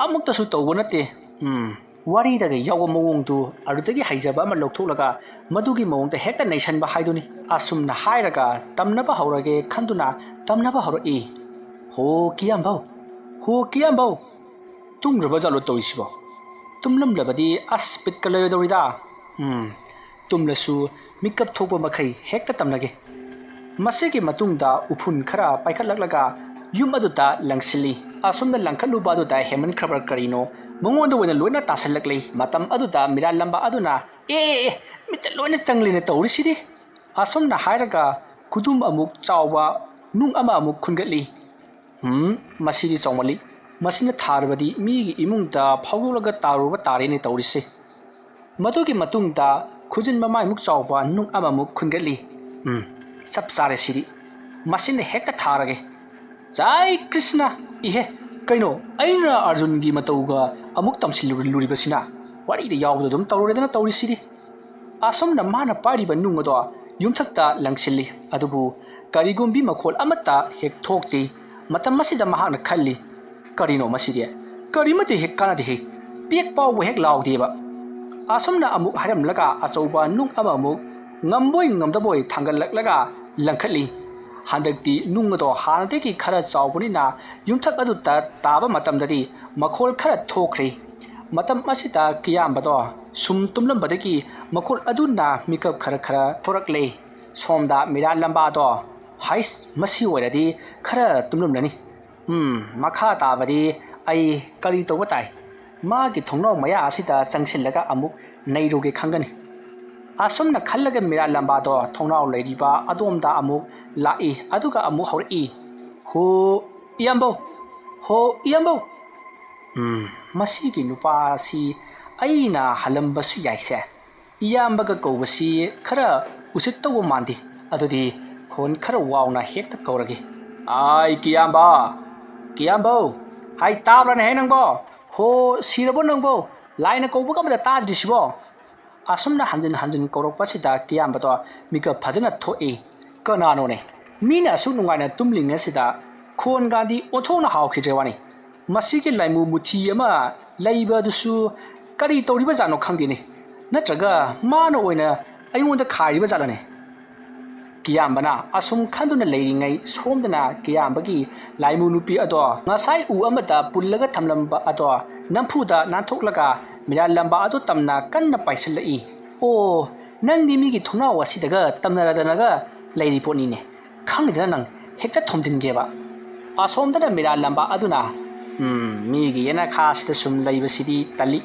ꯑꯃꯨꯛꯇꯁꯨ ꯇꯧꯕ ꯅꯠꯇꯦ꯫ ꯎꯝ, ꯋꯥꯔꯤꯗꯒ ꯌꯥꯎꯕ ꯃꯑꯣꯡꯗꯨ ꯑꯗꯨꯗꯒꯤ ꯍꯩꯖꯕ ꯑꯃ ꯂꯧꯊꯣꯛꯂꯒ ꯃꯗꯨꯒꯤ ꯃꯑꯣꯡꯗ ꯍꯦꯛꯇ ꯅꯩꯁꯟꯕ ꯍꯥꯏꯗꯨꯅꯤ꯫" ꯑꯁꯨꯝꯅ ꯍꯥꯏꯔꯒ ꯇꯝꯅꯕ ꯍꯧꯔꯒꯦ ꯈꯟꯗꯨꯅ ꯇꯝꯅꯕ ꯍꯧꯔꯛꯏ꯫ "ꯍꯣ ꯀꯤꯌꯥꯝꯕꯧ, ꯍꯣ ꯀꯤꯌꯥꯝꯕꯧ, ꯇꯨꯝꯈ꯭ꯔꯕ ꯖꯥꯠꯂꯣ ꯇꯧꯔꯤꯁꯤꯕꯣ? ꯇꯨꯝꯂꯝꯂꯕꯗꯤ ꯑꯁ ꯕꯤꯠꯀ ꯂꯩꯔꯣꯏꯗꯧꯔꯤꯗ꯫ ꯎꯝ, ꯇꯨꯝꯂꯁꯨ ꯃꯤꯀꯞ ꯊꯣꯛꯄ ꯃꯈꯩ ꯍꯦꯛꯇ ꯇꯝꯂꯒꯦ꯫ ꯃꯁꯤꯒꯤ ꯃꯇꯨꯡꯗ ꯎꯐꯨꯟ ꯈꯔ ꯄꯥꯏꯈꯠꯂꯛꯂꯒ ꯌꯨꯝ ꯑꯗꯨꯗ ꯂꯪꯁꯤꯜꯂꯤ꯫ ꯑꯁꯨꯝꯅ ꯂꯪꯈꯠꯂꯨꯕ ꯑꯗꯨꯗ ꯍꯦꯟꯃꯟꯈ꯭ꯔꯕ꯭ꯔꯥ ꯀꯔꯤꯅꯣ, ꯃꯉꯣꯟꯗ ꯑꯣꯏꯅ ꯂꯣꯏꯅ ꯇꯥꯁꯤꯜꯂꯛꯂꯤ꯫ ꯃꯇꯝ ꯑꯗꯨꯗ ꯃꯤꯔꯥꯜꯂꯝꯕ ꯑꯗꯨꯅ, "ꯑꯦ, ꯑꯦ, ꯑꯦ, ꯃꯤꯠꯇ ꯂꯣꯏꯅ ꯆꯪꯂꯦꯅ ꯇꯧꯔꯤꯁꯤꯗꯤ!" ꯑꯁꯨꯝꯅ ꯍꯥꯏꯔꯒ ꯈꯨꯗꯨꯝ ꯑꯃꯨꯛ ꯆꯥꯎꯕ ꯅꯨꯡ ꯑꯃ ꯑꯃꯨꯛ ꯈꯨꯟꯒꯠꯂꯤ꯫ "ꯎꯝ, ꯃꯁꯤꯗꯤ ꯆꯥꯎꯃꯜꯂꯤ꯫ ꯃꯁꯤꯅ ꯊꯥꯔꯕꯗꯤ ꯃꯤꯒꯤ ꯏꯃꯨꯡꯗ ꯐꯥꯎꯗꯣꯛꯂꯒ ꯇꯥꯔꯨꯕ ꯇꯥꯔꯦꯅꯦ ꯇꯧꯔꯤꯁꯦ꯫" ꯃꯗꯨꯒꯤ ꯃꯇꯨꯡꯗ ꯈꯨꯖꯤꯟ ꯃꯃꯥꯏꯃꯨꯛ ꯆꯥꯎꯕ ꯅꯨꯡ ꯑꯃꯃꯨꯛ ꯈꯨꯟꯒꯠꯂꯤ꯫ "ꯎꯝ, ꯆꯞ ꯆꯥꯔꯦ ꯁꯤꯗꯤ꯫ ꯃꯁꯤꯅ ꯍꯦꯛꯇ ꯊꯥꯔꯒꯦ꯫" "ꯖꯥꯏ ꯀ꯭ꯔꯤꯁꯅ! ꯏꯍꯦ, ꯀꯩꯅꯣ, ꯑꯩꯅ ꯑꯔꯖꯨꯟꯒꯤ ꯃꯇꯧꯒ ꯑꯃꯨꯛ ꯇꯝꯁꯤꯜꯂꯨꯔꯤꯕꯁꯤꯅ? ꯋꯥꯔꯤꯗ ꯌꯥꯎꯕꯗ ꯑꯗꯨꯝ ꯇꯧꯔꯨꯔꯦꯗꯅ ꯇꯧꯔꯤꯁꯤꯗꯤ꯫" ꯑꯁꯨꯝꯅ ꯃꯥꯅ ꯄꯥꯏꯔꯤꯕ ꯅꯨꯡ ꯑꯗꯣ ꯌꯨꯝꯊꯛꯇ ꯂꯪꯁꯤꯜꯂꯤ꯫ ꯑꯗꯨꯕꯨ ꯀꯔꯤꯒꯨꯝꯕꯤ ꯃꯈꯣꯜ ꯑꯃꯠꯇ ꯍꯦꯛ ꯊꯣꯛꯇꯦ꯫ ꯃꯇꯝ ꯑꯁꯤꯗ ꯃꯍꯥꯛꯅ ꯈꯜꯂꯤ, "ꯀꯔꯤꯅꯣ ꯃꯁꯤꯗꯤ? ꯀꯔꯤꯃꯠꯇ ꯍꯦꯛ ꯀꯥꯟꯅꯗꯦꯍꯦ꯫ ꯄꯦꯛ ꯐꯥꯎꯕ ꯍꯦꯛ ꯂꯥꯎꯗꯦꯕ꯫" ꯑꯁꯨꯝꯅ ꯑꯃꯨꯛ ꯍꯥꯏꯔꯝꯂꯒ ꯑꯆꯧꯕ ꯅꯨꯡ ꯑꯃꯃꯨꯛ ꯉꯝꯕꯣꯏ ꯉꯝꯗꯕꯣꯏ ꯊꯥꯡꯒꯠꯂꯛꯂꯒ ꯂꯪꯈꯠꯂꯤ꯫ ꯍꯟꯗꯛꯇꯤ ꯅꯨꯡ ꯑꯗꯣ ꯍꯥꯟꯅꯗꯒꯤ ꯈꯔ ꯆꯥꯎꯕꯅꯤꯅ ꯌꯨꯝꯊꯛ ꯑꯗꯨꯗ ꯇꯥꯕ ꯃꯇꯝꯗꯗꯤ ꯃꯈꯣꯜ ꯈꯔ ꯊꯣꯛꯈ꯭ꯔꯦ꯫ ꯃꯇꯝ ꯑꯁꯤꯗ ꯀꯤꯌꯥꯝꯕꯗꯣ ꯁꯨꯝ ꯇꯨꯝꯂꯝꯕꯗꯒꯤ ꯃꯈꯣꯜ ꯑꯗꯨꯅ ꯃꯤꯀꯞ ꯈꯔ ꯈꯔ ꯊꯣꯔꯛꯂꯦ꯫ ꯁꯣꯝꯗ ꯃꯤꯔꯥꯠ ꯂꯝꯕꯥꯗꯣ, "ꯍꯩꯁ, ꯃꯁꯤ ꯑꯣꯏꯔꯗꯤ ꯈꯔ ꯇꯨꯝꯂꯝꯂꯅꯤ꯫ ꯎꯝ, ꯃꯈꯥ ꯇꯥꯕꯗꯤ ꯑꯩ ꯀꯔꯤ ꯇꯧꯕ ꯇꯥꯏ? ꯃꯥꯒꯤ ꯊꯣꯡꯅꯥꯎ ꯃꯌꯥ ꯑꯁꯤꯗ ꯆꯪꯁꯤꯜꯂꯒ ꯑꯃꯨꯛ ꯅꯩꯔꯨꯒꯦ ꯈꯪꯒꯅꯤ꯫" ꯑꯁꯨꯝꯅ ꯈꯜꯂꯒ ꯃꯤꯔꯥꯠ ꯂꯝꯕꯥꯗꯣ ꯊꯣꯡꯅꯥꯎ ꯂꯩꯔꯤꯕ ꯑꯗꯣꯝꯗ ꯑꯃꯨꯛ ꯂꯥꯛꯏ, ꯑꯗꯨꯒ ꯑꯃꯨꯛ ꯍꯧꯔꯛꯏ, "ꯍꯣ, ꯏꯌꯥꯝꯕꯧ! ꯍꯣ, ꯏꯌꯥꯝꯕꯧ!" ꯎꯝ, ꯃꯁꯤꯒꯤ ꯅꯨꯄꯥ ꯑꯁꯤ ꯑꯩꯅ ꯍꯜꯂꯝꯕꯁꯨ ꯌꯥꯏꯁꯦ꯫ ꯏꯌꯥꯝꯕꯒ ꯀꯧꯕꯁꯤ ꯈꯔ ꯎꯁꯤꯠꯇꯧꯕ ꯃꯥꯟꯗꯦ꯫ ꯑꯗꯨꯗꯤ ꯈꯣꯟ ꯈꯔ ꯋꯥꯎꯅ ꯍꯦꯛꯇ ꯀꯧꯔꯒꯦ꯫ "ꯑꯥꯏ, ꯀꯤꯌꯥꯝꯕ! ꯀꯤꯌꯥꯝꯕꯧ! ꯍꯥꯏ, ꯇꯥꯕ꯭ꯔꯥꯅꯦ ꯍꯦ ꯅꯪꯕꯣ? ꯍꯣ, ꯁꯤꯔꯕꯣ ꯅꯪꯕꯣ? ꯂꯥꯏꯅ ꯀꯧꯕꯒ ꯑꯃꯇ ꯇꯥꯗ꯭ꯔꯤꯁꯤꯕꯣ?" ꯑꯁꯨꯝꯅ ꯍꯟꯖꯤꯟ ꯍꯟꯖꯤꯟ ꯀꯧꯔꯛꯄꯁꯤꯗ ꯀꯤꯌꯥꯝꯕꯗꯣ ꯃꯤꯀꯞ ꯐꯖꯅ ꯊꯣꯛꯏ꯫ "ꯀꯅꯥꯅꯣꯅꯦ? ꯃꯤꯅ ꯑꯁꯨꯛ ꯅꯨꯡꯉꯥꯏꯅ ꯇꯨꯝꯂꯤꯉꯩꯁꯤꯗ ꯈꯣꯟꯒꯗꯤ ꯑꯣꯟꯊꯣꯛꯅ ꯍꯥꯎꯈꯤꯗ꯭ꯔꯦ ꯋꯥꯅꯤ꯫ ꯃꯁꯤꯒꯤ ꯂꯥꯏꯃꯨ ꯃꯨꯊꯤ ꯑꯃ ꯂꯩꯕ ꯑꯗꯨꯁꯨ ꯀꯔꯤ ꯇꯧꯔꯤꯕ ꯖꯥꯠꯅꯣ ꯈꯪꯗꯦꯅꯦ꯫ ꯅꯠꯇ꯭ꯔꯒ ꯃꯥꯅ ꯑꯣꯏꯅ ꯑꯩꯉꯣꯟꯗ ꯈꯥꯏꯔꯤꯕ ꯖꯥꯠꯂꯅꯦ?" ꯀꯤꯌꯥꯝꯕꯅ ꯑꯁꯨꯝ ꯈꯟꯗꯨꯅ ꯂꯩꯔꯤꯉꯩ ꯁꯣꯝꯗꯅ ꯀꯤꯌꯥꯝꯕꯒꯤ ꯂꯥꯏꯃꯨ ꯅꯨꯄꯤ ꯑꯗꯣ ꯉꯁꯥꯏ ꯎ ꯑꯃꯗ ꯄꯨꯜꯂꯒ ꯊꯝꯂꯝꯕ ꯑꯗꯣ ꯅꯝꯐꯨꯗ ꯅꯥꯟꯊꯣꯛꯂꯒ ꯃꯤꯔꯥꯠ ꯂꯝꯕꯥ ꯑꯗꯨ ꯇꯝꯅ ꯀꯟꯅ ꯄꯥꯏꯁꯤꯜꯂꯛꯏ꯫ "ꯑꯣ, ꯅꯪꯗꯤ ꯃꯤꯒꯤ ꯊꯣꯡꯅꯥꯎ ꯑꯁꯤꯗꯒ ꯇꯝꯅꯔꯗꯅꯒ ꯂꯩꯔꯤ ꯄꯣꯠꯅꯤꯅꯦ꯫ ꯈꯪꯗꯦꯗꯅ ꯅꯪ, ꯍꯦꯛꯇ ꯊꯣꯝꯖꯤꯟꯒꯦꯕ꯫" ꯑꯁꯣꯝꯗꯅ ꯃꯤꯔꯥꯠ ꯂꯝꯕꯥ ꯑꯗꯨꯅ, "ꯎꯝ, ꯃꯤꯒꯤ ꯌꯦꯅꯈꯥꯁꯤꯗ ꯁꯨꯝ ꯂꯩꯕꯁꯤꯗꯤ ꯇꯜꯂꯤ꯫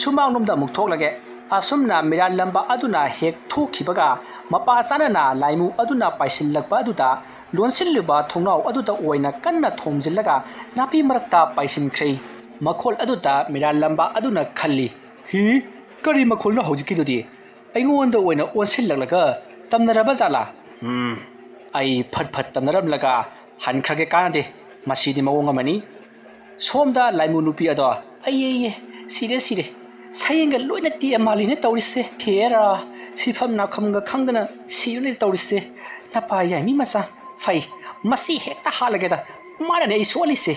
ꯁꯨꯃꯥꯡꯂꯣꯝꯗ ꯑꯃꯨꯛ ꯊꯣꯛꯂꯒꯦ꯫" ꯑꯁꯨꯝꯅ ꯃꯤꯔꯥꯠ ꯂꯝꯕꯥ ꯑꯗꯨꯅ ꯍꯦꯛ ꯊꯣꯛꯈꯤꯕꯒ, ꯃꯄꯥ ꯆꯥꯅꯅ ꯂꯥꯏꯃꯨ ꯑꯗꯨꯅ ꯄꯥꯏꯁꯤꯜꯂꯛꯄ ꯑꯗꯨꯗ ꯂꯣꯟꯁꯤꯜꯂꯤꯕ ꯊꯣꯡꯅꯥꯎ ꯑꯗꯨꯗ ꯑꯣꯏꯅ ꯀꯟꯅ ꯊꯣꯝꯖꯤꯜꯂꯒ ꯅꯥꯄꯤ ꯃꯔꯛꯇ ꯄꯥꯏꯁꯤꯟꯈ꯭ꯔꯦ꯫ ꯃꯈꯣꯜ ꯑꯗꯨꯗ ꯃꯤꯔꯥꯠ ꯂꯝꯕꯥ ꯑꯗꯨꯅ ꯈꯜꯂꯤ, "ꯍꯤ, ꯀꯔꯤ ꯃꯈꯣꯜꯅꯣ ꯍꯧꯖꯤꯛꯀꯤꯗꯨꯗꯤ? ꯑꯩꯉꯣꯟꯗ ꯑꯣꯏꯅ ꯑꯣꯟꯁꯤꯜꯂꯛꯂꯒ ꯇꯝꯅꯔꯕ ꯖꯥꯠꯂꯥ? ꯎꯝ, ꯑꯩ ꯐꯠ ꯐꯠ ꯇꯝꯅꯔꯝꯂꯒ ꯍꯟꯈ꯭ꯔꯒꯦ, ꯀꯥꯟꯅꯗꯦ꯫ ꯃꯁꯤꯗꯤ ꯃꯑꯣꯡ ꯑꯃꯅꯤ꯫" ꯁꯣꯝꯗ ꯂꯥꯏꯃꯨ ꯅꯨꯄꯤ ꯑꯗꯣ, "ꯑꯩ, ꯑꯩ, ꯑꯩ, ꯁꯤꯔꯦ, ꯁꯤꯔꯦ꯫ ꯁꯌꯦꯡꯒ ꯂꯣꯏꯅ ꯇꯦꯛꯑ ꯃꯥꯜꯂꯤꯅꯦ ꯇꯧꯔꯤꯁꯦ꯫ ꯍꯦꯔꯥ, ꯁꯤꯐꯝ ꯅꯥꯐꯝꯒ ꯈꯪꯗꯅ ꯁꯤꯔꯅꯤ ꯇꯧꯔꯤꯁꯦ꯫ ꯅꯄꯥ ꯌꯥꯏꯃꯤ ꯃꯆꯥ, ꯐꯩ, ꯃꯁꯤ ꯍꯦꯛꯇ ꯍꯥꯠꯂꯒꯦꯗ꯫ ꯃꯥꯅꯅꯦ ꯑꯩ ꯁꯣꯛꯍꯜꯂꯤꯁꯦ꯫"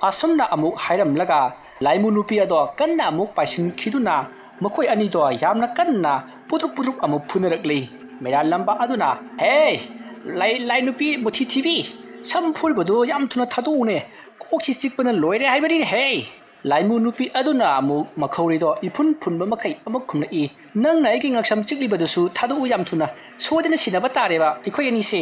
ꯑꯁꯨꯝꯅ ꯑꯃꯨꯛ ꯍꯥꯏꯔꯝꯂꯒ ꯂꯥꯏꯃꯨ ꯅꯨꯄꯤ ꯑꯗꯣ ꯀꯟꯅ ꯑꯃꯨꯛ ꯄꯥꯏꯁꯤꯟꯈꯤꯗꯨꯅ ꯃꯈꯣꯏ ꯑꯅꯤꯗꯣ ꯌꯥꯝꯅ ꯀꯟꯅ ꯄꯨꯗ꯭ꯔꯨꯛ ꯄꯨꯗ꯭ꯔꯨꯛ ꯑꯃꯨꯛ ꯐꯨꯅꯔꯛꯂꯤ꯫ ꯃꯤꯔꯥꯠ ꯂꯝꯕꯥ ꯑꯗꯨꯅ, "ꯍꯦ, ꯂꯥꯏ, ꯂꯥꯏ ꯅꯨꯄꯤ ꯃꯨꯊꯤ ꯊꯤꯕꯤ, ꯁꯝ ꯐꯣꯏꯕꯗꯨ ꯌꯥꯝ ꯊꯨꯅ ꯊꯥꯗꯣꯛꯎꯅꯦ, ꯀꯣꯛꯁꯤ ꯆꯤꯛꯄꯅ ꯂꯣꯏꯔꯦ ꯍꯥꯏꯕꯅꯤꯅꯦ ꯍꯦ!" ꯂꯥꯏꯃꯨ ꯅꯨꯄꯤ ꯑꯗꯨꯅ ꯑꯃꯨꯛ ꯃꯈꯧꯔꯤꯗꯣ ꯏꯐꯨꯟ ꯐꯨꯟꯕ ꯃꯈꯩ ꯑꯃꯨꯛ ꯈꯨꯝꯂꯛꯏ, "ꯅꯪꯅ ꯑꯩꯒꯤ ꯉꯛꯁꯝ ꯆꯤꯛꯂꯤꯕꯗꯨꯁꯨ ꯊꯥꯗꯣꯛꯎ ꯌꯥꯝ ꯊꯨꯅ, ꯁꯣꯏꯗꯅ ꯁꯤꯟꯅꯕ ꯇꯥꯔꯦꯕ ꯑꯩꯈꯣꯏ ꯑꯅꯤꯁꯦ꯫"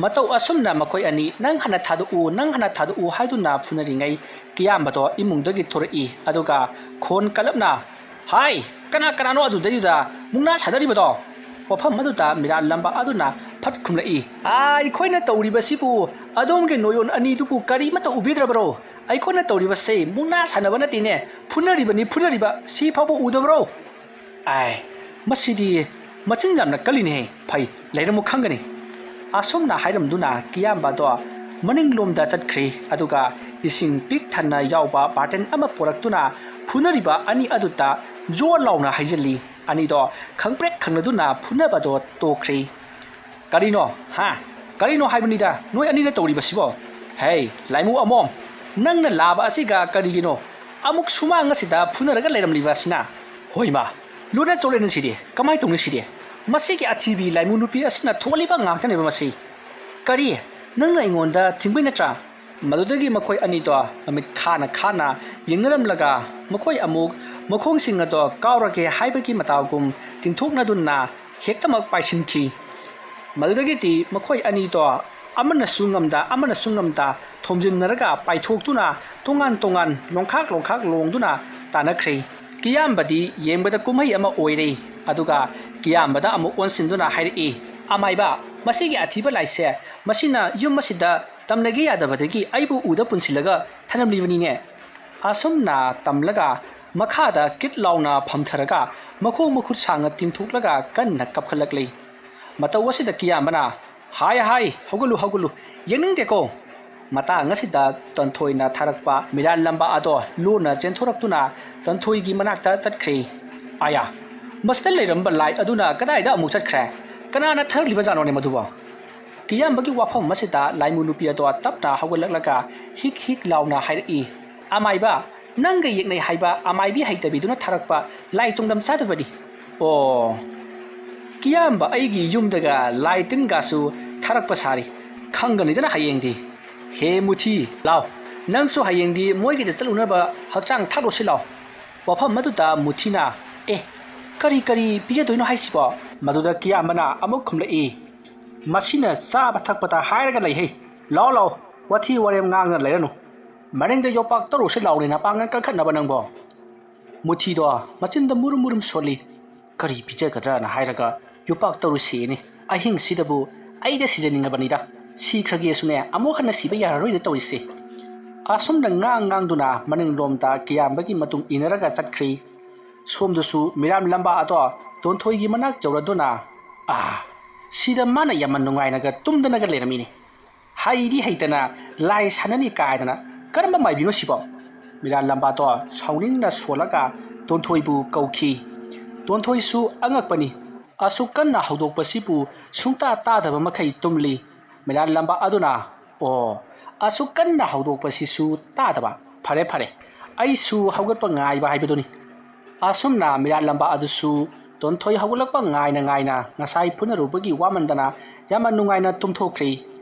ꯃꯇꯧ ꯑꯁꯨꯝꯅ ꯃꯈꯣꯏ ꯑꯅꯤ "ꯅꯪ ꯍꯥꯟꯅ ꯊꯥꯗꯣꯛꯎ, ꯅꯪ ꯍꯥꯟꯅ ꯊꯥꯗꯣꯛꯎ" ꯍꯥꯏꯗꯨꯅ ꯐꯨꯅꯔꯤꯉꯩ, ꯀꯤꯌꯥꯝꯕꯗꯣ ꯏꯃꯨꯡꯗꯒꯤ ꯊꯣꯔꯛꯏ꯫ ꯑꯗꯨꯒ ꯈꯣꯟ ꯀꯜꯂꯞꯅ, "ꯍꯥꯏ, ꯀꯅꯥ ꯀꯅꯥꯅꯣ ꯑꯗꯨꯗꯩꯗꯨꯗ ꯃꯨꯛꯅꯥ ꯁꯥꯟꯅꯔꯤꯕꯗꯣ?" ꯋꯥꯐꯝ ꯑꯗꯨꯗ ꯃꯤꯔꯥꯠ ꯂꯝꯕꯥ ꯑꯗꯨꯅ ꯐꯠ ꯈꯨꯝꯂꯛꯏ, "ꯑꯥ, ꯑꯩꯈꯣꯏꯅ ꯇꯧꯔꯤꯕꯁꯤꯕꯨ ꯑꯗꯣꯝꯒꯤ ꯅꯣꯌꯣꯟ ꯑꯅꯤꯗꯨꯕꯨ ꯀꯔꯤꯃꯠꯇ ꯎꯕꯤꯗ꯭ꯔꯕꯔꯣ? ꯑꯩꯈꯣꯏꯅ ꯇꯧꯔꯤꯕꯁꯦ ꯃꯨꯛꯅꯥ ꯁꯥꯟꯅꯕ ꯅꯠꯇꯦꯅꯦ, ꯐꯨꯅꯔꯤꯕꯅꯤ, ꯐꯨꯅꯔꯤꯕ, ꯁꯤ ꯐꯥꯎꯕ ꯎꯗꯕꯔꯣ?" ꯑꯥꯏ, ꯃꯁꯤꯗꯤ ꯃꯆꯤꯟ ꯌꯥꯝꯅ ꯀꯜꯂꯤꯅꯦꯍꯦ꯫ ꯐꯩ, ꯂꯩꯔꯝꯃꯨ ꯈꯪꯒꯅꯤ꯫ ꯑꯁꯨꯝꯅ ꯍꯥꯏꯔꯝꯗꯨꯅ ꯀꯤꯌꯥꯝꯕꯗꯣ ꯃꯅꯤꯡꯂꯣꯝꯗ ꯆꯠꯈ꯭ꯔꯦ꯫ ꯑꯗꯨꯒ ꯏꯁꯤꯡ ꯄꯤꯛ ꯊꯟꯅ ꯌꯥꯎꯕ ꯕꯥꯔꯇꯟ ꯑꯃ ꯄꯨꯔꯛꯇꯨꯅ ꯐꯨꯅꯔꯤꯕ ꯑꯅꯤ ꯑꯗꯨꯗ ꯖꯣꯔ ꯂꯥꯎꯅ ꯍꯩꯖꯤꯜꯂꯤ꯫ ꯑꯅꯤꯗꯣ ꯈꯪꯄ꯭ꯔꯦꯛ ꯈꯪꯅꯗꯨꯅ ꯐꯨꯅꯕꯗꯣ ꯇꯣꯛꯈ꯭ꯔꯦ꯫ "ꯀꯔꯤꯅꯣ? ꯍꯥ? ꯀꯔꯤꯅꯣ ꯍꯥꯏꯕꯅꯤꯗ ꯅꯣꯏ ꯑꯅꯤꯅ ꯇꯧꯔꯤꯕꯁꯤꯕꯣ? ꯍꯦ, ꯂꯥꯏꯃꯨ ꯑꯃꯣꯝ, ꯅꯪꯅ ꯂꯥꯕ ꯑꯁꯤꯒ ꯀꯔꯤꯒꯤꯅꯣ ꯑꯃꯨꯛ ꯁꯨꯃꯥꯡ ꯑꯁꯤꯗ ꯐꯨꯅꯔꯒ ꯂꯩꯔꯝꯂꯤꯕ ꯑꯁꯤꯅ? ꯍꯣꯏ ꯃꯥ, ꯂꯣꯏꯅ ꯆꯣꯠꯂꯦꯅꯦ ꯁꯤꯗꯤ꯫ ꯀꯃꯥꯏꯅ ꯇꯧꯅꯤ ꯁꯤꯗꯤ? ꯃꯁꯤꯒꯤ ꯑꯊꯤꯕꯤ ꯂꯥꯏꯃꯨ ꯅꯨꯄꯤ ꯑꯁꯤꯅ ꯊꯣꯛꯍꯜꯂꯤꯕ ꯉꯥꯛꯇꯅꯦꯕ ꯃꯁꯤ꯫ ꯀꯔꯤ? ꯅꯪꯅ ꯑꯩꯉꯣꯟꯗ ꯊꯤꯡꯕꯩ ꯅꯠꯇ꯭ꯔꯥ?" ꯃꯗꯨꯗꯒꯤ ꯃꯈꯣꯏ ꯑꯅꯤꯗꯣ ꯃꯃꯤꯠ ꯈꯥꯅ ꯈꯥꯅ ꯌꯦꯡꯅꯔꯝꯂꯒ ꯃꯈꯣꯏ ꯑꯃꯨꯛ ꯃꯈꯣꯡꯁꯤꯡ ꯑꯗꯣ ꯀꯥꯎꯔꯒꯦ ꯍꯥꯏꯕꯒꯤ ꯃꯇꯥꯎꯒꯨꯝ ꯇꯤꯡꯊꯣꯛꯅꯗꯨꯅ ꯍꯦꯛꯇꯃꯛ ꯄꯥꯏꯁꯤꯟꯈꯤ꯫ ꯃꯗꯨꯗꯒꯤꯗꯤ ꯃꯈꯣꯏ ꯑꯅꯤꯗꯣ ꯑꯃꯅꯁꯨ ꯉꯝꯗ ꯑꯃꯅꯁꯨ ꯉꯝꯗ ꯊꯣꯝꯖꯤꯟꯅꯔꯒ ꯄꯥꯏꯊꯣꯛꯇꯨꯅ ꯇꯣꯉꯥꯟ ꯇꯣꯉꯥꯟ ꯂꯣꯡꯈꯥꯛ ꯂꯣꯡꯈꯥꯛ ꯂꯣꯡꯗꯨꯅ ꯇꯥꯅꯈ꯭ꯔꯦ꯫ ꯀꯤꯌꯥꯝꯕꯗꯤ ꯌꯦꯡꯕꯗ ꯀꯨꯝꯍꯩ ꯑꯃ ꯑꯣꯏꯔꯦ꯫ ꯑꯗꯨꯒ ꯀꯤꯌꯥꯝꯕꯗ ꯑꯃꯨꯛ ꯑꯣꯟꯁꯤꯟꯗꯨꯅ ꯍꯥꯏꯔꯛꯏ, "ꯑꯃꯥꯏꯕ, ꯃꯁꯤꯒꯤ ꯑꯊꯤꯕ ꯂꯥꯏꯁꯦ, ꯃꯁꯤꯅ ꯌꯨꯝ ꯑꯁꯤꯗ ꯇꯝꯅꯒꯦ ꯌꯥꯗꯕꯗꯒꯤ ꯑꯩꯕꯨ ꯎꯗ ꯄꯨꯟꯁꯤꯜꯂꯒ ꯊꯅꯝꯂꯤꯕꯅꯤꯅꯦ꯫" ꯑꯁꯨꯝꯅ ꯇꯝꯂꯒ ꯃꯈꯥꯗ ꯀꯤꯠ ꯂꯥꯎꯅ ꯐꯝꯊꯔꯒ ꯃꯈꯣꯡ ꯃꯈꯨꯠ ꯁꯥꯡꯅ ꯇꯤꯡꯊꯣꯛꯂꯒ ꯀꯟꯅ ꯀꯞꯈꯠꯂꯛꯂꯤ꯫ ꯃꯇꯧ ꯑꯁꯤꯗ ꯀꯤꯌꯥꯝꯕꯅ, "ꯍꯥꯏ ꯍꯥꯏ, ꯍꯧꯒꯠꯂꯨ ꯍꯧꯒꯠꯂꯨ, ꯌꯦꯡꯅꯤꯡꯗꯦꯀꯣ꯫" ꯃꯇꯥꯡ ꯑꯁꯤꯗ ꯇꯣꯟꯊꯣꯏꯅ ꯊꯥꯔꯛꯄ ꯃꯤꯔꯥꯜ ꯂꯝꯕꯥ ꯑꯗꯣ ꯂꯣꯟꯅ ꯆꯦꯟꯊꯣꯔꯛꯇꯨꯅ ꯇꯣꯟꯊꯣꯏꯒꯤ ꯃꯅꯥꯛꯇ ꯆꯠꯈ꯭ꯔꯦ꯫ "ꯑꯌꯥ, ꯃꯁꯤꯗ ꯂꯩꯔꯝꯕ ꯂꯥꯏ ꯑꯗꯨꯅ ꯀꯗꯥꯏꯗ ꯑꯃꯨꯛ ꯆꯠꯈ꯭ꯔꯦ? ꯀꯅꯥꯅ ꯊꯥꯔꯛꯂꯤꯕꯖꯥꯠꯅꯣꯅꯦ ꯃꯗꯨꯕꯣ?" ꯀꯤꯌꯥꯝꯕꯒꯤ ꯋꯥꯐꯝ ꯑꯁꯤꯗ ꯂꯥꯏꯃꯨ ꯅꯨꯄꯤ ꯑꯗꯣ ꯇꯞꯅ ꯍꯧꯒꯠꯂꯛꯂꯒ ꯍꯤꯛ ꯍꯤꯛ ꯂꯥꯎꯅ ꯍꯥꯏꯔꯛꯏ, "ꯑꯃꯥꯏꯕ, ꯅꯪꯒ ꯌꯦꯛꯅꯩ ꯍꯥꯏꯕ ꯑꯃꯥꯏꯕꯤ ꯍꯩꯇꯕꯤꯗꯨꯅ ꯊꯥꯔꯛꯄ ꯂꯥꯏ ꯆꯣꯡꯗꯝ ꯆꯥꯗꯕꯅꯤ꯫" "ꯑꯣ, ꯀꯤꯌꯥꯝꯕ ꯑꯩꯒꯤ ꯌꯨꯝꯗꯒ ꯂꯥꯏ ꯇꯤꯟꯒꯁꯨ ꯊꯥꯔꯛꯄ ꯁꯥꯔꯤ, ꯈꯪꯒꯅꯤꯗꯅ ꯍꯌꯦꯡꯗꯤ꯫ ꯍꯦ ꯃꯨꯊꯤ, ꯂꯥꯎ, ꯅꯪꯁꯨ ꯍꯌꯦꯡꯗꯤ ꯃꯣꯏꯒꯤꯗ ꯆꯠꯂꯨꯅꯕ ꯍꯛꯆꯥꯡ ꯊꯥꯛꯂꯨꯁꯤ ꯂꯥꯎ꯫" ꯋꯥꯐꯝ ꯑꯗꯨꯗ ꯃꯨꯊꯤꯅ, "ꯑꯦ, ꯀꯔꯤ ꯀꯔꯤ ꯄꯤꯖꯗꯣꯏꯅꯣ ꯍꯥꯏꯁꯤꯕꯣ?" ꯃꯗꯨꯗ ꯀꯤꯌꯥꯝꯕꯅ ꯑꯃꯨꯛ ꯈꯨꯝꯂꯛꯏ, "ꯃꯁꯤꯅ ꯆꯥꯕ ꯊꯛꯄꯗ ꯍꯥꯏꯔꯒ ꯂꯩꯍꯦ꯫ ꯂꯥꯎ ꯂꯥꯎ, ꯋꯥꯊꯤ ꯋꯥꯔꯦꯝ ꯉꯥꯡꯗꯅ ꯂꯩꯔꯅꯨ꯫ ꯃꯅꯤꯡꯗ ꯌꯣꯄꯥꯛ ꯇꯧꯔꯨꯁꯤ ꯂꯥꯎꯅꯦ, ꯅꯄꯥꯡꯒꯜ ꯀꯟꯈꯠꯅꯕ ꯅꯪꯕꯣ꯫" ꯃꯨꯊꯤꯗꯣ ꯃꯆꯤꯟꯗ ꯃꯨꯔꯨꯝ ꯃꯨꯔꯨꯝ ꯁꯣꯜꯂꯤ꯫ "ꯀꯔꯤ ꯄꯤꯖꯒꯗ꯭ꯔꯅ ꯍꯥꯏꯔꯒ ꯌꯣꯄꯥꯛ ꯇꯧꯔꯨꯁꯤꯅꯤ꯫ ꯑꯍꯤꯡꯁꯤꯗꯕꯨ ꯑꯩꯗ ꯁꯤꯖꯅꯤꯡꯉꯕꯅꯤꯗ꯫ ꯁꯤꯈ꯭ꯔꯒꯦꯁꯨꯅꯦ, ꯑꯃꯨꯛ ꯍꯟꯅ ꯁꯤꯕ ꯌꯥꯔꯔꯣꯏꯅ ꯇꯧꯔꯤꯁꯦ꯫" ꯑꯁꯨꯝꯅ ꯉꯥꯡ ꯉꯥꯡꯗꯨꯅ ꯃꯅꯤꯡꯂꯣꯝꯗ ꯀꯤꯌꯥꯝꯕꯒꯤ ꯃꯇꯨꯡ ꯏꯟꯅꯔꯒ ꯆꯠꯈ꯭ꯔꯤ꯫ ꯁꯣꯝꯗꯁꯨ ꯃꯤꯔꯥꯝ ꯂꯝꯕꯥ ꯑꯗꯣ ꯇꯣꯟꯊꯣꯏꯒꯤ ꯃꯅꯥꯛ ꯌꯧꯔꯗꯨꯅ, "ꯑꯥ, ꯁꯤꯗ ꯃꯥꯅ ꯌꯥꯝꯅ ꯅꯨꯡꯉꯥꯏꯅꯒ ꯇꯨꯝꯗꯅꯒ ꯂꯩꯔꯝꯃꯤꯅꯦ꯫ ꯍꯩꯗꯤ ꯍꯩꯇꯅ ꯂꯥꯏ ꯁꯥꯟꯅꯅꯤ ꯀꯥꯏꯗꯅ, ꯀꯔꯝꯕ ꯃꯥꯏꯕꯤꯅꯣ ꯁꯤꯕꯣ?" ꯃꯤꯔꯥꯜ ꯂꯝꯕꯥꯗꯣ ꯁꯥꯎꯅꯤꯡꯅ ꯁꯣꯜꯂꯒ ꯇꯣꯟꯊꯣꯏꯕꯨ ꯀꯧꯈꯤ꯫ ꯇꯣꯟꯊꯣꯏꯁꯨ ꯑꯉꯛꯄꯅꯤ, ꯑꯁꯨꯛ ꯀꯟꯅ ꯍꯧꯗꯣꯛꯄꯁꯤꯕꯨ ꯁꯨꯡꯇꯥ ꯇꯥꯗꯕ ꯃꯈꯩ ꯇꯨꯝꯂꯤ꯫ ꯃꯤꯔꯥꯜ ꯂꯝꯕꯥ ꯑꯗꯨꯅ, "ꯑꯣ, ꯑꯁꯨꯛ ꯀꯟꯅ ꯍꯧꯗꯣꯛꯄꯁꯤꯁꯨ ꯇꯥꯗꯕ꯫ ꯐꯔꯦ, ꯐꯔꯦ, ꯑꯩꯁꯨ ꯍꯧꯒꯠꯄ ꯉꯥꯏꯕ ꯍꯥꯏꯕꯗꯨꯅꯤ꯫" ꯑꯁꯨꯝꯅ ꯃꯤꯔꯥꯠ ꯂꯝꯕꯥ ꯑꯗꯨꯁꯨ ꯇꯣꯟꯊꯣꯏ ꯍꯧꯒꯠꯂꯛꯄ ꯉꯥꯏꯅ ꯉꯥꯏꯅ ꯉꯁꯥꯏ ꯐꯨꯅꯔꯨꯕꯒꯤ ꯋꯥꯃꯟꯗꯅ ꯌꯥꯝꯅ ꯅꯨꯡꯉꯥꯏꯅ ꯇꯨꯝꯊꯣꯛꯈ꯭ꯔꯦ꯫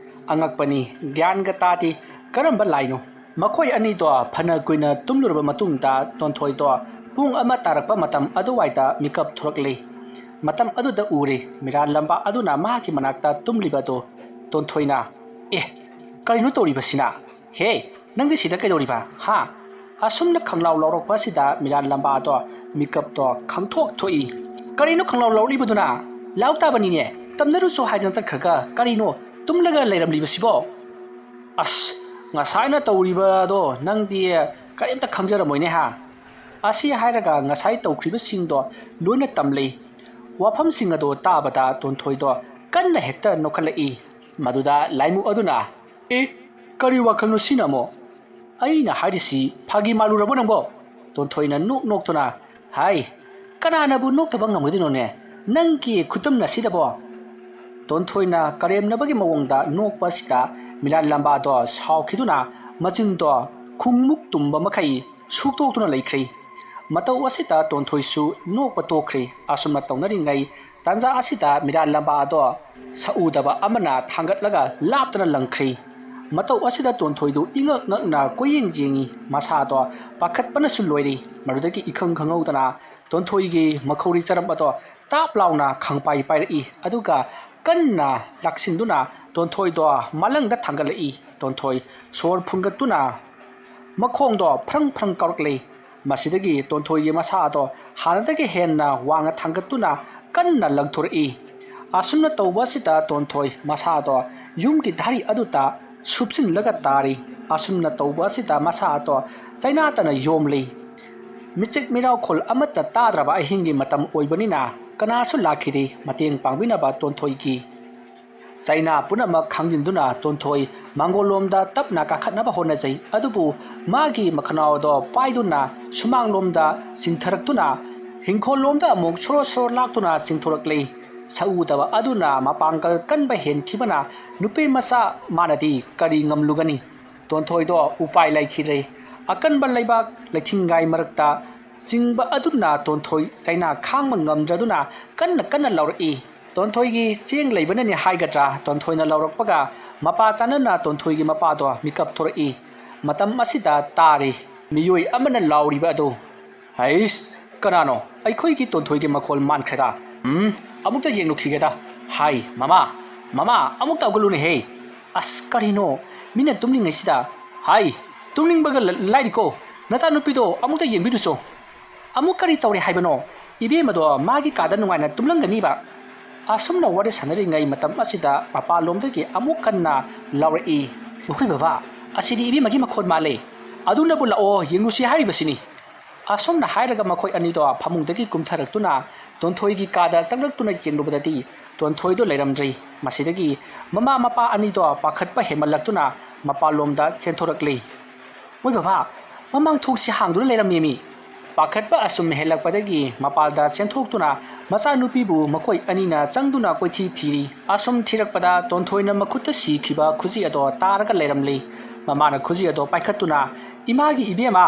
ꯑꯉꯛꯄꯅꯤ, ꯒ꯭ꯌꯥꯟꯒ ꯇꯥꯗꯦ, ꯀꯔꯝꯕ ꯂꯥꯏꯅꯣ? ꯃꯈꯣꯏ ꯑꯅꯤꯗꯣ ꯐꯅ ꯀꯨꯏꯅ ꯇꯨꯝꯂꯨꯔꯕ ꯃꯇꯨꯡꯗ ꯇꯣꯟꯊꯣꯏꯗꯣ ꯄꯨꯡ ꯑꯃ ꯇꯥꯔꯛꯄ ꯃꯇꯝ ꯑꯗꯨꯋꯥꯏꯗ ꯃꯤꯀꯞ ꯊꯣꯔꯛꯂꯤ꯫ ꯃꯇꯝ ꯑꯗꯨꯗ ꯎꯔꯦ, ꯃꯤꯔꯥꯟ ꯂꯝꯕꯥ ꯑꯗꯨꯅ ꯃꯍꯥꯛꯀꯤ ꯃꯅꯥꯛꯇ ꯇꯨꯝꯂꯤꯕ ꯑꯗꯨ꯫ ꯇꯣꯟꯊꯣꯏꯅ, "ꯑꯦ, ꯀꯔꯤꯅꯣ ꯇꯧꯔꯤꯕꯁꯤꯅ? ꯍꯦ, ꯅꯪꯗꯤ ꯁꯤꯗ ꯀꯩꯗꯧꯔꯤꯕ? ꯍꯥ?" ꯑꯁꯨꯝꯅ ꯈꯪꯂꯥꯎ ꯂꯥꯎꯔꯛꯄ ꯑꯁꯤꯗ ꯃꯤꯔꯥꯟ ꯂꯝꯕꯥꯗꯣ ꯃꯤꯀꯞꯇꯣ ꯈꯪꯊꯣꯛ ꯊꯣꯛꯏ꯫ "ꯀꯔꯤꯅꯣ ꯈꯪꯂꯥꯎ ꯂꯥꯎꯔꯛꯂꯤꯕꯗꯨꯅ? ꯂꯥꯎ ꯇꯥꯕꯅꯤꯅꯦ, ꯇꯝꯅꯔꯨꯁꯨ ꯍꯥꯏꯗꯅ ꯆꯠꯈ꯭ꯔꯒ ꯀꯔꯤꯅꯣ ꯇꯨꯝꯂꯒ ꯂꯩꯔꯝꯂꯤꯕꯁꯤꯕꯣ?" "ꯑꯁ, ꯉꯁꯥꯏꯅ ꯇꯧꯔꯤꯕꯗꯣ ꯅꯪꯗꯤ ꯀꯔꯤꯝꯇ ꯈꯪꯖꯔꯝꯃꯣꯏꯅꯦ ꯍꯥ?" ꯑꯁꯤ ꯍꯥꯏꯔꯒ ꯉꯁꯥꯏ ꯇꯧꯈ꯭ꯔꯤꯕꯁꯤꯡꯗꯣ ꯂꯣꯏꯅ ꯇꯝꯂꯤ꯫ ꯋꯥꯐꯝꯁꯤꯡ ꯑꯗꯣ ꯇꯥꯕꯗ ꯇꯣꯟꯊꯣꯏꯗꯣ ꯀꯟꯅ ꯍꯦꯛꯇ ꯅꯣꯛꯈꯠꯂꯛꯏ꯫ ꯃꯗꯨꯗ ꯂꯥꯏꯃꯨ ꯑꯗꯨꯅ, "ꯑꯦ, ꯀꯔꯤ ꯋꯥꯈꯜꯅꯣ ꯁꯤꯅ ꯑꯃꯨꯛ? ꯑꯩꯅ ꯍꯥꯏꯔꯤꯁꯤ ꯐꯥꯒꯤ ꯃꯥꯜꯂꯨꯔꯕꯣ ꯅꯪꯕꯣ?" ꯇꯣꯟꯊꯣꯏꯅ ꯅꯣꯛ ꯅꯣꯛꯇꯨꯅ, "ꯍꯥꯏ, ꯀꯅꯥꯅꯕꯨ ꯅꯣꯛꯇꯕ ꯉꯝꯒꯗꯣꯏꯅꯣꯅꯦ? ꯅꯪꯒꯤ ꯈꯨꯇꯝ ꯑꯁꯤꯗꯕꯣ?" ꯇꯣꯟꯊꯣꯏꯅ ꯀꯔꯦꯝꯅꯕꯒꯤ ꯃꯑꯣꯡꯗ ꯅꯣꯛꯄ ꯑꯁꯤꯗ ꯃꯤꯔꯥꯟ ꯂꯝꯕꯥꯗꯣ ꯁꯥꯎꯈꯤꯗꯨꯅ ꯃꯆꯤꯟꯗꯣ ꯈꯨꯡꯃꯨꯛ ꯇꯨꯝꯕ ꯃꯈꯩ ꯁꯨꯛꯇꯣꯛꯇꯨꯅ ꯂꯩꯈ꯭ꯔꯦ꯫ ꯃꯇꯧ ꯑꯁꯤꯗ ꯇꯣꯟꯊꯣꯏꯁꯨ ꯅꯣꯛꯄ ꯇꯣꯛꯈ꯭ꯔꯦ꯫ ꯑꯁꯨꯝꯅ ꯇꯧꯅꯔꯤꯉꯩ ꯇꯥꯟꯖꯥ ꯑꯁꯤꯗ ꯃꯤꯔꯥꯟ ꯂꯝꯕꯥ ꯑꯗꯣ ꯁꯛꯎꯗꯕ ꯑꯃꯅ ꯊꯥꯡꯒꯠꯂꯒ ꯂꯥꯞꯇꯅ ꯂꯪꯈ꯭ꯔꯦ꯫ ꯃꯇꯧ ꯑꯁꯤꯗ ꯇꯣꯟꯊꯣꯏꯗꯨ ꯏꯉꯛ ꯉꯛꯅ ꯀꯣꯏꯌꯦꯡ ꯌꯦꯡꯉꯤ꯫ ꯃꯁꯥꯗꯣ ꯄꯥꯈꯠꯄꯅꯁꯨ ꯂꯣꯏꯔꯦ꯫ ꯃꯗꯨꯗꯒꯤ ꯏꯈꯪ ꯈꯪꯍꯧꯗꯅ ꯇꯣꯟꯊꯣꯏꯒꯤ ꯃꯈꯧꯔꯤ ꯆꯔꯝ ꯑꯗꯣ ꯇꯥꯞ ꯂꯥꯎꯅ ꯈꯪꯄꯥꯏ ꯄꯥꯏꯔꯛꯏ꯫ ꯑꯗꯨꯒ ꯀꯟꯅ ꯂꯥꯛꯁꯤꯟꯗꯨꯅ ꯇꯣꯟꯊꯣꯏꯗꯣ ꯃꯥꯂꯪꯗ ꯊꯥꯡꯒꯠꯂꯛꯏ꯫ ꯇꯣꯟꯊꯣꯏ ꯁꯣꯔ ꯐꯨꯟꯒꯠꯇꯨꯅ ꯃꯈꯣꯡꯗꯣ ꯐ꯭ꯔꯪ ꯐ꯭ꯔꯪ ꯀꯥꯎꯔꯛꯂꯦ꯫ ꯃꯁꯤꯗꯒꯤ ꯇꯣꯟꯊꯣꯏꯒꯤ ꯃꯁꯥꯗꯣ ꯍꯥꯟꯅꯗꯒꯤ ꯍꯦꯟꯅ ꯋꯥꯡꯅ ꯊꯥꯡꯒꯠꯇꯨꯅ ꯀꯟꯅ ꯂꯪꯊꯣꯔꯛꯏ꯫ ꯑꯁꯨꯝꯅ ꯇꯧꯕ ꯑꯁꯤꯗ ꯇꯣꯟꯊꯣꯏ ꯃꯁꯥꯗꯣ ꯌꯨꯝꯒꯤ ꯙꯥꯔꯤ ꯑꯗꯨꯗ ꯁꯨꯞꯆꯤꯜꯂꯒ ꯇꯥꯔꯤ꯫ ꯑꯁꯨꯝꯅ ꯇꯧꯕ ꯑꯁꯤꯗ ꯃꯁꯥꯗꯣ ꯆꯩꯅꯥꯇꯅ ꯌꯣꯝꯂꯤ꯫ ꯃꯤꯆꯤꯛ ꯃꯤꯔꯥꯎꯈꯣꯜ ꯑꯃꯠꯇ ꯇꯥꯗ꯭ꯔꯕ ꯑꯍꯤꯡꯒꯤ ꯃꯇꯝ ꯑꯣꯏꯕꯅꯤꯅ ꯀꯅꯥꯁꯨ ꯂꯥꯛꯈꯤꯗꯦ ꯃꯇꯦꯡ ꯄꯥꯡꯕꯤꯅꯕ ꯇꯣꯟꯊꯣꯏꯒꯤ꯫ ꯆꯩꯅꯥ ꯄꯨꯝꯅꯃꯛ ꯈꯥꯡꯖꯤꯟꯗꯨꯅ ꯇꯣꯟꯊꯣꯏ ꯃꯥꯡꯒꯣꯜꯂꯣꯝꯗ ꯇꯞꯅ ꯀꯥꯈꯠꯅꯕ ꯍꯣꯠꯅꯖꯩ꯫ ꯑꯗꯨꯕꯨ ꯃꯥꯒꯤ ꯃꯈꯅꯥꯎ ꯑꯗꯣ ꯄꯥꯏꯗꯨꯅ ꯁꯨꯃꯥꯡꯂꯣꯝꯗ ꯆꯤꯡꯊꯔꯛꯇꯨꯅ ꯍꯤꯡꯈꯣꯜꯂꯣꯝꯗ ꯑꯃꯨꯛ ꯁꯣꯔꯣ ꯁꯣꯔꯣ ꯂꯥꯛꯇꯨꯅ ꯆꯤꯡꯊꯣꯔꯛꯂꯤ꯫ ꯁꯛꯎꯗꯕ ꯑꯗꯨꯅ ꯃꯄꯥꯡꯒꯜ ꯀꯟꯕ ꯍꯦꯟꯈꯤꯕꯅ ꯅꯨꯄꯤ ꯃꯆꯥ ꯃꯥꯅꯗꯤ ꯀꯔꯤ ꯉꯝꯂꯨꯒꯅꯤ? ꯇꯣꯟꯊꯣꯏꯗꯣ ꯎꯄꯥꯏ ꯂꯩꯈꯤꯗ꯭ꯔꯦ꯫ ꯑꯀꯟꯕ ꯂꯩꯕꯥꯛ ꯂꯩꯊꯤꯡꯒꯥꯏ ꯃꯔꯛꯇ ꯆꯤꯡꯕ ꯑꯗꯨꯅ ꯇꯣꯟꯊꯣꯏ ꯆꯩꯅꯥ ꯈꯥꯡꯕ ꯉꯝꯗ꯭ꯔꯗꯨꯅ ꯀꯟꯅ ꯀꯟꯅ ꯂꯥꯎꯔꯛꯏ꯫ ꯇꯣꯟꯊꯣꯏꯒꯤ ꯆꯦꯡ ꯂꯩꯕꯅꯅꯤ ꯍꯥꯏꯒꯗ꯭ꯔꯥ, ꯇꯣꯟꯊꯣꯏꯅ ꯂꯥꯎꯔꯛꯄꯒ ꯃꯄꯥ ꯆꯥꯅꯅ ꯇꯣꯟꯊꯣꯏꯒꯤ ꯃꯄꯥꯗꯣ ꯃꯤꯀꯞ ꯊꯣꯔꯛꯏ꯫ ꯃꯇꯝ ꯑꯁꯤꯗ ꯇꯥꯔꯤ ꯃꯤꯑꯣꯏ ꯑꯃꯅ ꯂꯥꯎꯔꯤꯕ ꯑꯗꯨ꯫ "ꯍꯩꯁ, ꯀꯅꯥꯅꯣ? ꯑꯩꯈꯣꯏꯒꯤ ꯇꯣꯟꯊꯣꯏꯒꯤ ꯃꯈꯣꯜ ꯃꯥꯟꯈ꯭ꯔꯦꯗ꯫ ꯎꯝ, ꯑꯃꯨꯛꯇ ꯌꯦꯡꯂꯨꯈꯤꯒꯦꯗ꯫ ꯍꯥꯏ, ꯃꯃꯥ, ꯃꯃꯥ, ꯑꯃꯨꯛꯇ ꯍꯧꯒꯠꯂꯨꯅꯦꯍꯦ꯫ ꯑꯁ, ꯀꯔꯤꯅꯣ? ꯃꯤꯅ ꯇꯨꯝꯂꯤꯉꯩꯁꯤꯗ꯫ ꯍꯥꯏ, ꯇꯨꯝꯅꯤꯡꯕꯒ ꯂ-, ꯂꯥꯏꯔꯤꯀꯣ꯫ ꯅꯆꯥꯅꯨꯄꯤꯗꯣ ꯑꯃꯨꯛꯇ ꯌꯦꯡꯕꯤꯔꯨꯆꯣ꯫ ꯑꯃꯨꯛ ꯀꯔꯤ ꯇꯧꯔꯦ ꯍꯥꯏꯕꯅꯣ? ꯏꯕꯦꯝꯃꯗꯣ ꯃꯥꯒꯤ ꯀꯥꯗ ꯅꯨꯡꯉꯥꯏꯅ ꯇꯨꯝꯂꯝꯒꯅꯤꯕ꯫" ꯑꯁꯨꯝꯅ ꯋꯥꯔꯤ ꯁꯥꯟꯅꯔꯤꯉꯩ ꯃꯇꯝ ꯑꯁꯤꯗ ꯃꯄꯥꯟꯂꯣꯝꯗꯒꯤ ꯑꯃꯨꯛ ꯀꯟꯅ ꯂꯥꯎꯔꯛꯏ, "ꯃꯈꯣꯏ ꯕꯕꯥ, ꯑꯁꯤꯗꯤ ꯏꯕꯦꯝꯃꯒꯤ ꯃꯈꯣꯟ ꯃꯥꯜꯂꯦ꯫ ꯑꯗꯨꯅꯕꯨ ꯂꯥꯛꯑꯣ, ꯌꯦꯡꯂꯨꯁꯤ ꯍꯥꯏꯔꯤꯕꯁꯤꯅꯤ꯫" ꯑꯁꯨꯝꯅ ꯍꯥꯏꯔꯒ ꯃꯈꯣꯏ ꯑꯅꯤꯗꯣ ꯐꯃꯨꯡꯗꯒꯤ ꯀꯨꯝꯊꯔꯛꯇꯨꯅ ꯇꯣꯟꯊꯣꯏꯒꯤ ꯀꯥꯗ ꯆꯪꯂꯛꯇꯨꯅ ꯌꯦꯡꯂꯨꯕꯗꯗꯤ ꯇꯣꯟꯊꯣꯏꯗꯣ ꯂꯩꯔꯝꯗ꯭ꯔꯦ꯫ ꯃꯁꯤꯗꯒꯤ ꯃꯃꯥ ꯃꯄꯥ ꯑꯅꯤꯗꯣ ꯄꯥꯈꯠꯄ ꯍꯦꯟꯃꯜꯂꯛꯇꯨꯅ ꯃꯄꯥꯟꯂꯣꯝꯗ ꯆꯦꯟꯊꯣꯔꯛꯂꯦ꯫ "ꯃꯣꯏ ꯕꯕꯥ, ꯃꯃꯥꯡ ꯊꯣꯡꯁꯤ ꯍꯥꯡꯗꯨꯅ ꯂꯩꯔꯝꯃꯦꯃꯤ꯫" ꯄꯥꯈꯠꯄ ꯑꯁꯨꯝ ꯍꯦꯜꯂꯛꯄꯗꯒꯤ ꯃꯄꯥꯟꯗ ꯆꯦꯟꯊꯣꯛꯇꯨꯅ ꯃꯆꯥꯅꯨꯄꯤꯕꯨ ꯃꯈꯣꯏ ꯑꯅꯤꯅ ꯆꯪꯗꯨꯅ ꯀꯣꯏꯊꯤ ꯊꯤꯔꯤ꯫ ꯑꯁꯨꯝ ꯊꯤꯔꯛꯄꯗ ꯇꯣꯟꯊꯣꯏꯅ ꯃꯈꯨꯠꯇ ꯁꯤꯈꯤꯕ ꯈꯨꯖꯤ ꯑꯗꯣ ꯇꯥꯔꯒ ꯂꯩꯔꯝꯂꯤ꯫ ꯃꯃꯥꯅ ꯈꯨꯖꯤ ꯑꯗꯣ ꯄꯥꯏꯈꯠꯇꯨꯅ, "ꯏꯃꯥꯒꯤ ꯏꯕꯦꯝꯃ,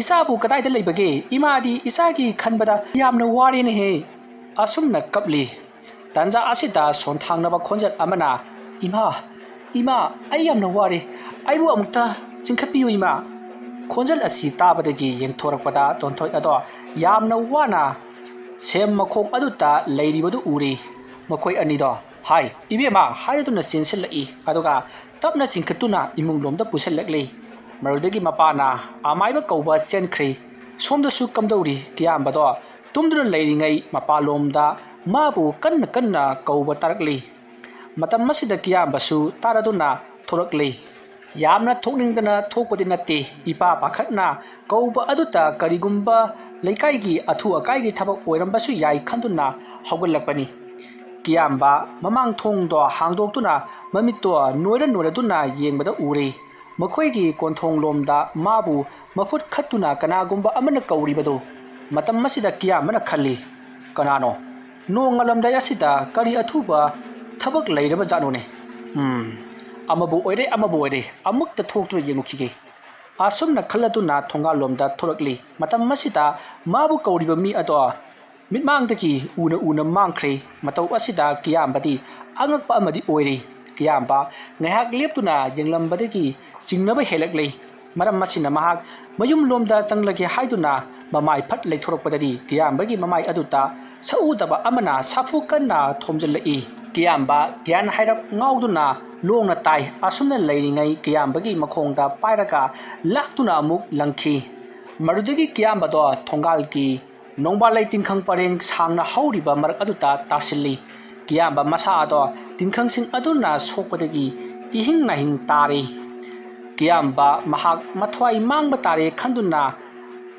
ꯏꯆꯥꯕꯨ ꯀꯗꯥꯏꯗ ꯂꯩꯕꯒꯦ? ꯏꯃꯥꯗꯤ ꯏꯆꯥꯒꯤ ꯈꯟꯕꯗ ꯌꯥꯝꯅ ꯋꯥꯔꯦꯅꯦꯍꯦ꯫" ꯑꯁꯨꯝꯅ ꯀꯞꯂꯤ꯫ ꯇꯥꯟꯖꯥ ꯑꯁꯤꯗ ꯁꯣꯟꯊꯥꯡꯅꯕ ꯈꯣꯟꯖꯦꯜ ꯑꯃꯅ, "ꯏꯃꯥ, ꯏꯃꯥ, ꯑꯩ ꯌꯥꯝꯅ ꯋꯥꯔꯦ꯫ ꯑꯩꯕꯨ ꯑꯃꯨꯛꯇ ꯆꯤꯡꯈꯠꯄꯤꯌꯨ, ꯏꯃꯥ꯫" ꯈꯣꯟꯖꯦꯜ ꯑꯁꯤ ꯇꯥꯕꯗꯒꯤ ꯌꯦꯡꯊꯣꯔꯛꯄꯗ ꯇꯣꯟꯊꯣꯏ ꯑꯗꯣ ꯌꯥꯝꯅ ꯋꯥꯅ ꯁꯦꯝ ꯃꯈꯣꯡ ꯑꯗꯨꯗ ꯂꯩꯔꯤꯕꯗꯨ ꯎꯔꯤ꯫ ꯃꯈꯣꯏ ꯑꯅꯤꯗꯣ, "ꯍꯥꯏ, ꯏꯕꯦꯝꯃ" ꯍꯥꯏꯔꯗꯨꯅ ꯆꯦꯟꯁꯤꯜꯂꯛꯏ꯫ ꯑꯗꯨꯒ ꯇꯞꯅ ꯆꯤꯡꯈꯠꯇꯨꯅ ꯏꯃꯨꯡ ꯂꯣꯝꯗ ꯄꯨꯁꯤꯜꯂꯛꯂꯤ꯫ ꯃꯗꯨꯗꯒꯤ ꯃꯄꯥꯅ ꯑꯃꯥꯏꯕ ꯀꯧꯕ ꯆꯦꯟꯈ꯭ꯔꯦ꯫ ꯁꯣꯝꯗꯁꯨ ꯀꯝꯗꯧꯔꯤ? ꯀꯤꯌꯥꯝꯕꯗꯣ ꯇꯨꯝꯗꯨꯅ ꯂꯩꯔꯤꯉꯩ ꯃꯄꯥꯟꯂꯣꯝꯗ ꯃꯥꯕꯨ ꯀꯟꯅ ꯀꯟꯅ ꯀꯧꯕ ꯇꯥꯔꯛꯂꯤ꯫ ꯃꯇꯝ ꯑꯁꯤꯗ ꯀꯤꯌꯥꯝꯕꯁꯨ ꯇꯥꯔꯗꯨꯅ ꯊꯣꯔꯛꯂꯤ꯫ ꯌꯥꯝꯅ ꯊꯣꯛꯅꯤꯡꯗꯅ ꯊꯣꯛꯄꯗꯤ ꯅꯠꯇꯦ, ꯏꯄꯥ ꯄꯥꯈꯠꯅ ꯀꯧꯕ ꯑꯗꯨꯗ ꯀꯔꯤꯒꯨꯝꯕ ꯂꯩꯀꯥꯏꯒꯤ ꯑꯊꯨ ꯑꯀꯥꯏꯒꯤ ꯊꯕꯛ ꯑꯣꯏꯔꯝꯕꯁꯨ ꯌꯥꯏ ꯈꯟꯗꯨꯅ ꯍꯧꯒꯠꯂꯛꯄꯅꯤ꯫ ꯀꯤꯌꯥꯝꯕ ꯃꯃꯥꯡ ꯊꯣꯡꯗꯣ ꯍꯥꯡꯗꯣꯛꯇꯨꯅ ꯃꯃꯤꯠꯇꯣ ꯅꯣꯏꯔ ꯅꯣꯏꯔꯗꯨꯅ ꯌꯦꯡꯕꯗ ꯎꯔꯦ꯫ ꯃꯈꯣꯏꯒꯤ ꯀꯣꯟꯊꯣꯡꯂꯣꯝꯗ ꯃꯥꯕꯨ ꯃꯈꯨꯠ ꯈꯠꯇꯨꯅ ꯀꯅꯥꯒꯨꯝꯕ ꯑꯃꯅ ꯀꯧꯔꯤꯕꯗꯨ꯫ ꯃꯇꯝ ꯑꯁꯤꯗ ꯀꯤꯌꯥꯝꯕꯅ ꯈꯜꯂꯤ, "ꯀꯅꯥꯅꯣ? ꯅꯣꯡ ꯉꯥꯜꯂꯝꯗꯥꯏ ꯑꯁꯤꯗ ꯀꯔꯤ ꯑꯊꯨꯕ ꯊꯕꯛ ꯂꯩꯔꯕ ꯖꯥꯠꯅꯣꯅꯦ? ꯎꯝ, ꯑꯃꯕꯨ ꯑꯣꯏꯔꯦ, ꯑꯃꯕꯨ ꯑꯣꯏꯔꯦ, ꯑꯃꯨꯛꯇ ꯊꯣꯛꯇꯨꯅ ꯌꯦꯡꯉꯨꯈꯤꯒꯦ꯫" ꯑꯁꯨꯝꯅ ꯈꯜꯂꯗꯨꯅ ꯊꯣꯡꯒꯥꯜꯂꯣꯝꯗ ꯊꯣꯔꯛꯂꯤ꯫ ꯃꯇꯝ ꯑꯁꯤꯗ ꯃꯥꯕꯨ ꯀꯧꯔꯤꯕ ꯃꯤ ꯑꯗꯣ ꯃꯤꯠꯃꯥꯡꯗꯒꯤ ꯎꯅ ꯎꯅ ꯃꯥꯡꯈ꯭ꯔꯦ꯫ ꯃꯇꯧ ꯑꯁꯤꯗ ꯀꯤꯌꯥꯝꯕꯗꯤ ꯑꯉꯛꯄ ꯑꯃꯗꯤ ꯑꯣꯏꯔꯦ꯫ ꯀꯤꯌꯥꯝꯕ ꯉꯥꯏꯍꯥꯛ ꯂꯦꯞꯇꯨꯅ ꯌꯦꯡꯂꯝꯕꯗꯒꯤ ꯆꯤꯡꯅꯕ ꯍꯦꯜꯂꯛꯂꯦ꯫ ꯃꯔꯝ ꯑꯁꯤꯅ ꯃꯍꯥꯛ ꯃꯌꯨꯝꯂꯣꯝꯗ ꯆꯪꯂꯒꯦ ꯍꯥꯏꯗꯨꯅ ꯃꯃꯥꯏ ꯐꯠ ꯂꯩꯊꯣꯔꯛꯄꯗꯗꯤ ꯀꯤꯌꯥꯝꯕꯒꯤ ꯃꯃꯥꯏ ꯑꯗꯨꯗ ꯁꯛꯎꯗꯕ ꯑꯃꯅ ꯁꯥꯐꯨ ꯀꯟꯅ ꯊꯣꯝꯖꯤꯜꯂꯛꯏ꯫ ꯀꯤꯌꯥꯝꯕ ꯒ꯭ꯌꯥꯟ ꯍꯥꯏꯔꯞ ꯉꯥꯎꯗꯨꯅ ꯂꯣꯡꯅ ꯇꯥꯏ꯫ ꯑꯁꯨꯝꯅ ꯂꯩꯔꯤꯉꯩ ꯀꯤꯌꯥꯝꯕꯒꯤ ꯃꯈꯣꯡꯗ ꯄꯥꯏꯔꯒ ꯂꯥꯛꯇꯨꯅ ꯑꯃꯨꯛ ꯂꯪꯈꯤ꯫ ꯃꯗꯨꯗꯒꯤ ꯀꯤꯌꯥꯝꯕꯗꯣ ꯊꯣꯡꯒꯥꯜꯒꯤ ꯅꯣꯡꯕꯥꯜ ꯂꯩ ꯇꯤꯡꯈꯪ ꯄꯔꯦꯡ ꯁꯥꯡꯅ ꯍꯧꯔꯤꯕ ꯃꯔꯛ ꯑꯗꯨꯗ ꯇꯥꯁꯤꯜꯂꯤ꯫ ꯀꯤꯌꯥꯝꯕ ꯃꯁꯥ ꯑꯗꯣ ꯇꯤꯡꯈꯪꯁꯤꯡ ꯑꯗꯨꯅ ꯁꯣꯛꯄꯗꯒꯤ ꯏꯍꯤꯡ ꯅꯥꯍꯤꯡ ꯇꯥꯔꯤ꯫ ꯀꯤꯌꯥꯝꯕ ꯃꯍꯥꯛ ꯃꯊ꯭ꯋꯥꯏ ꯃꯥꯡꯕ ꯇꯥꯔꯦ ꯈꯟꯗꯨꯅ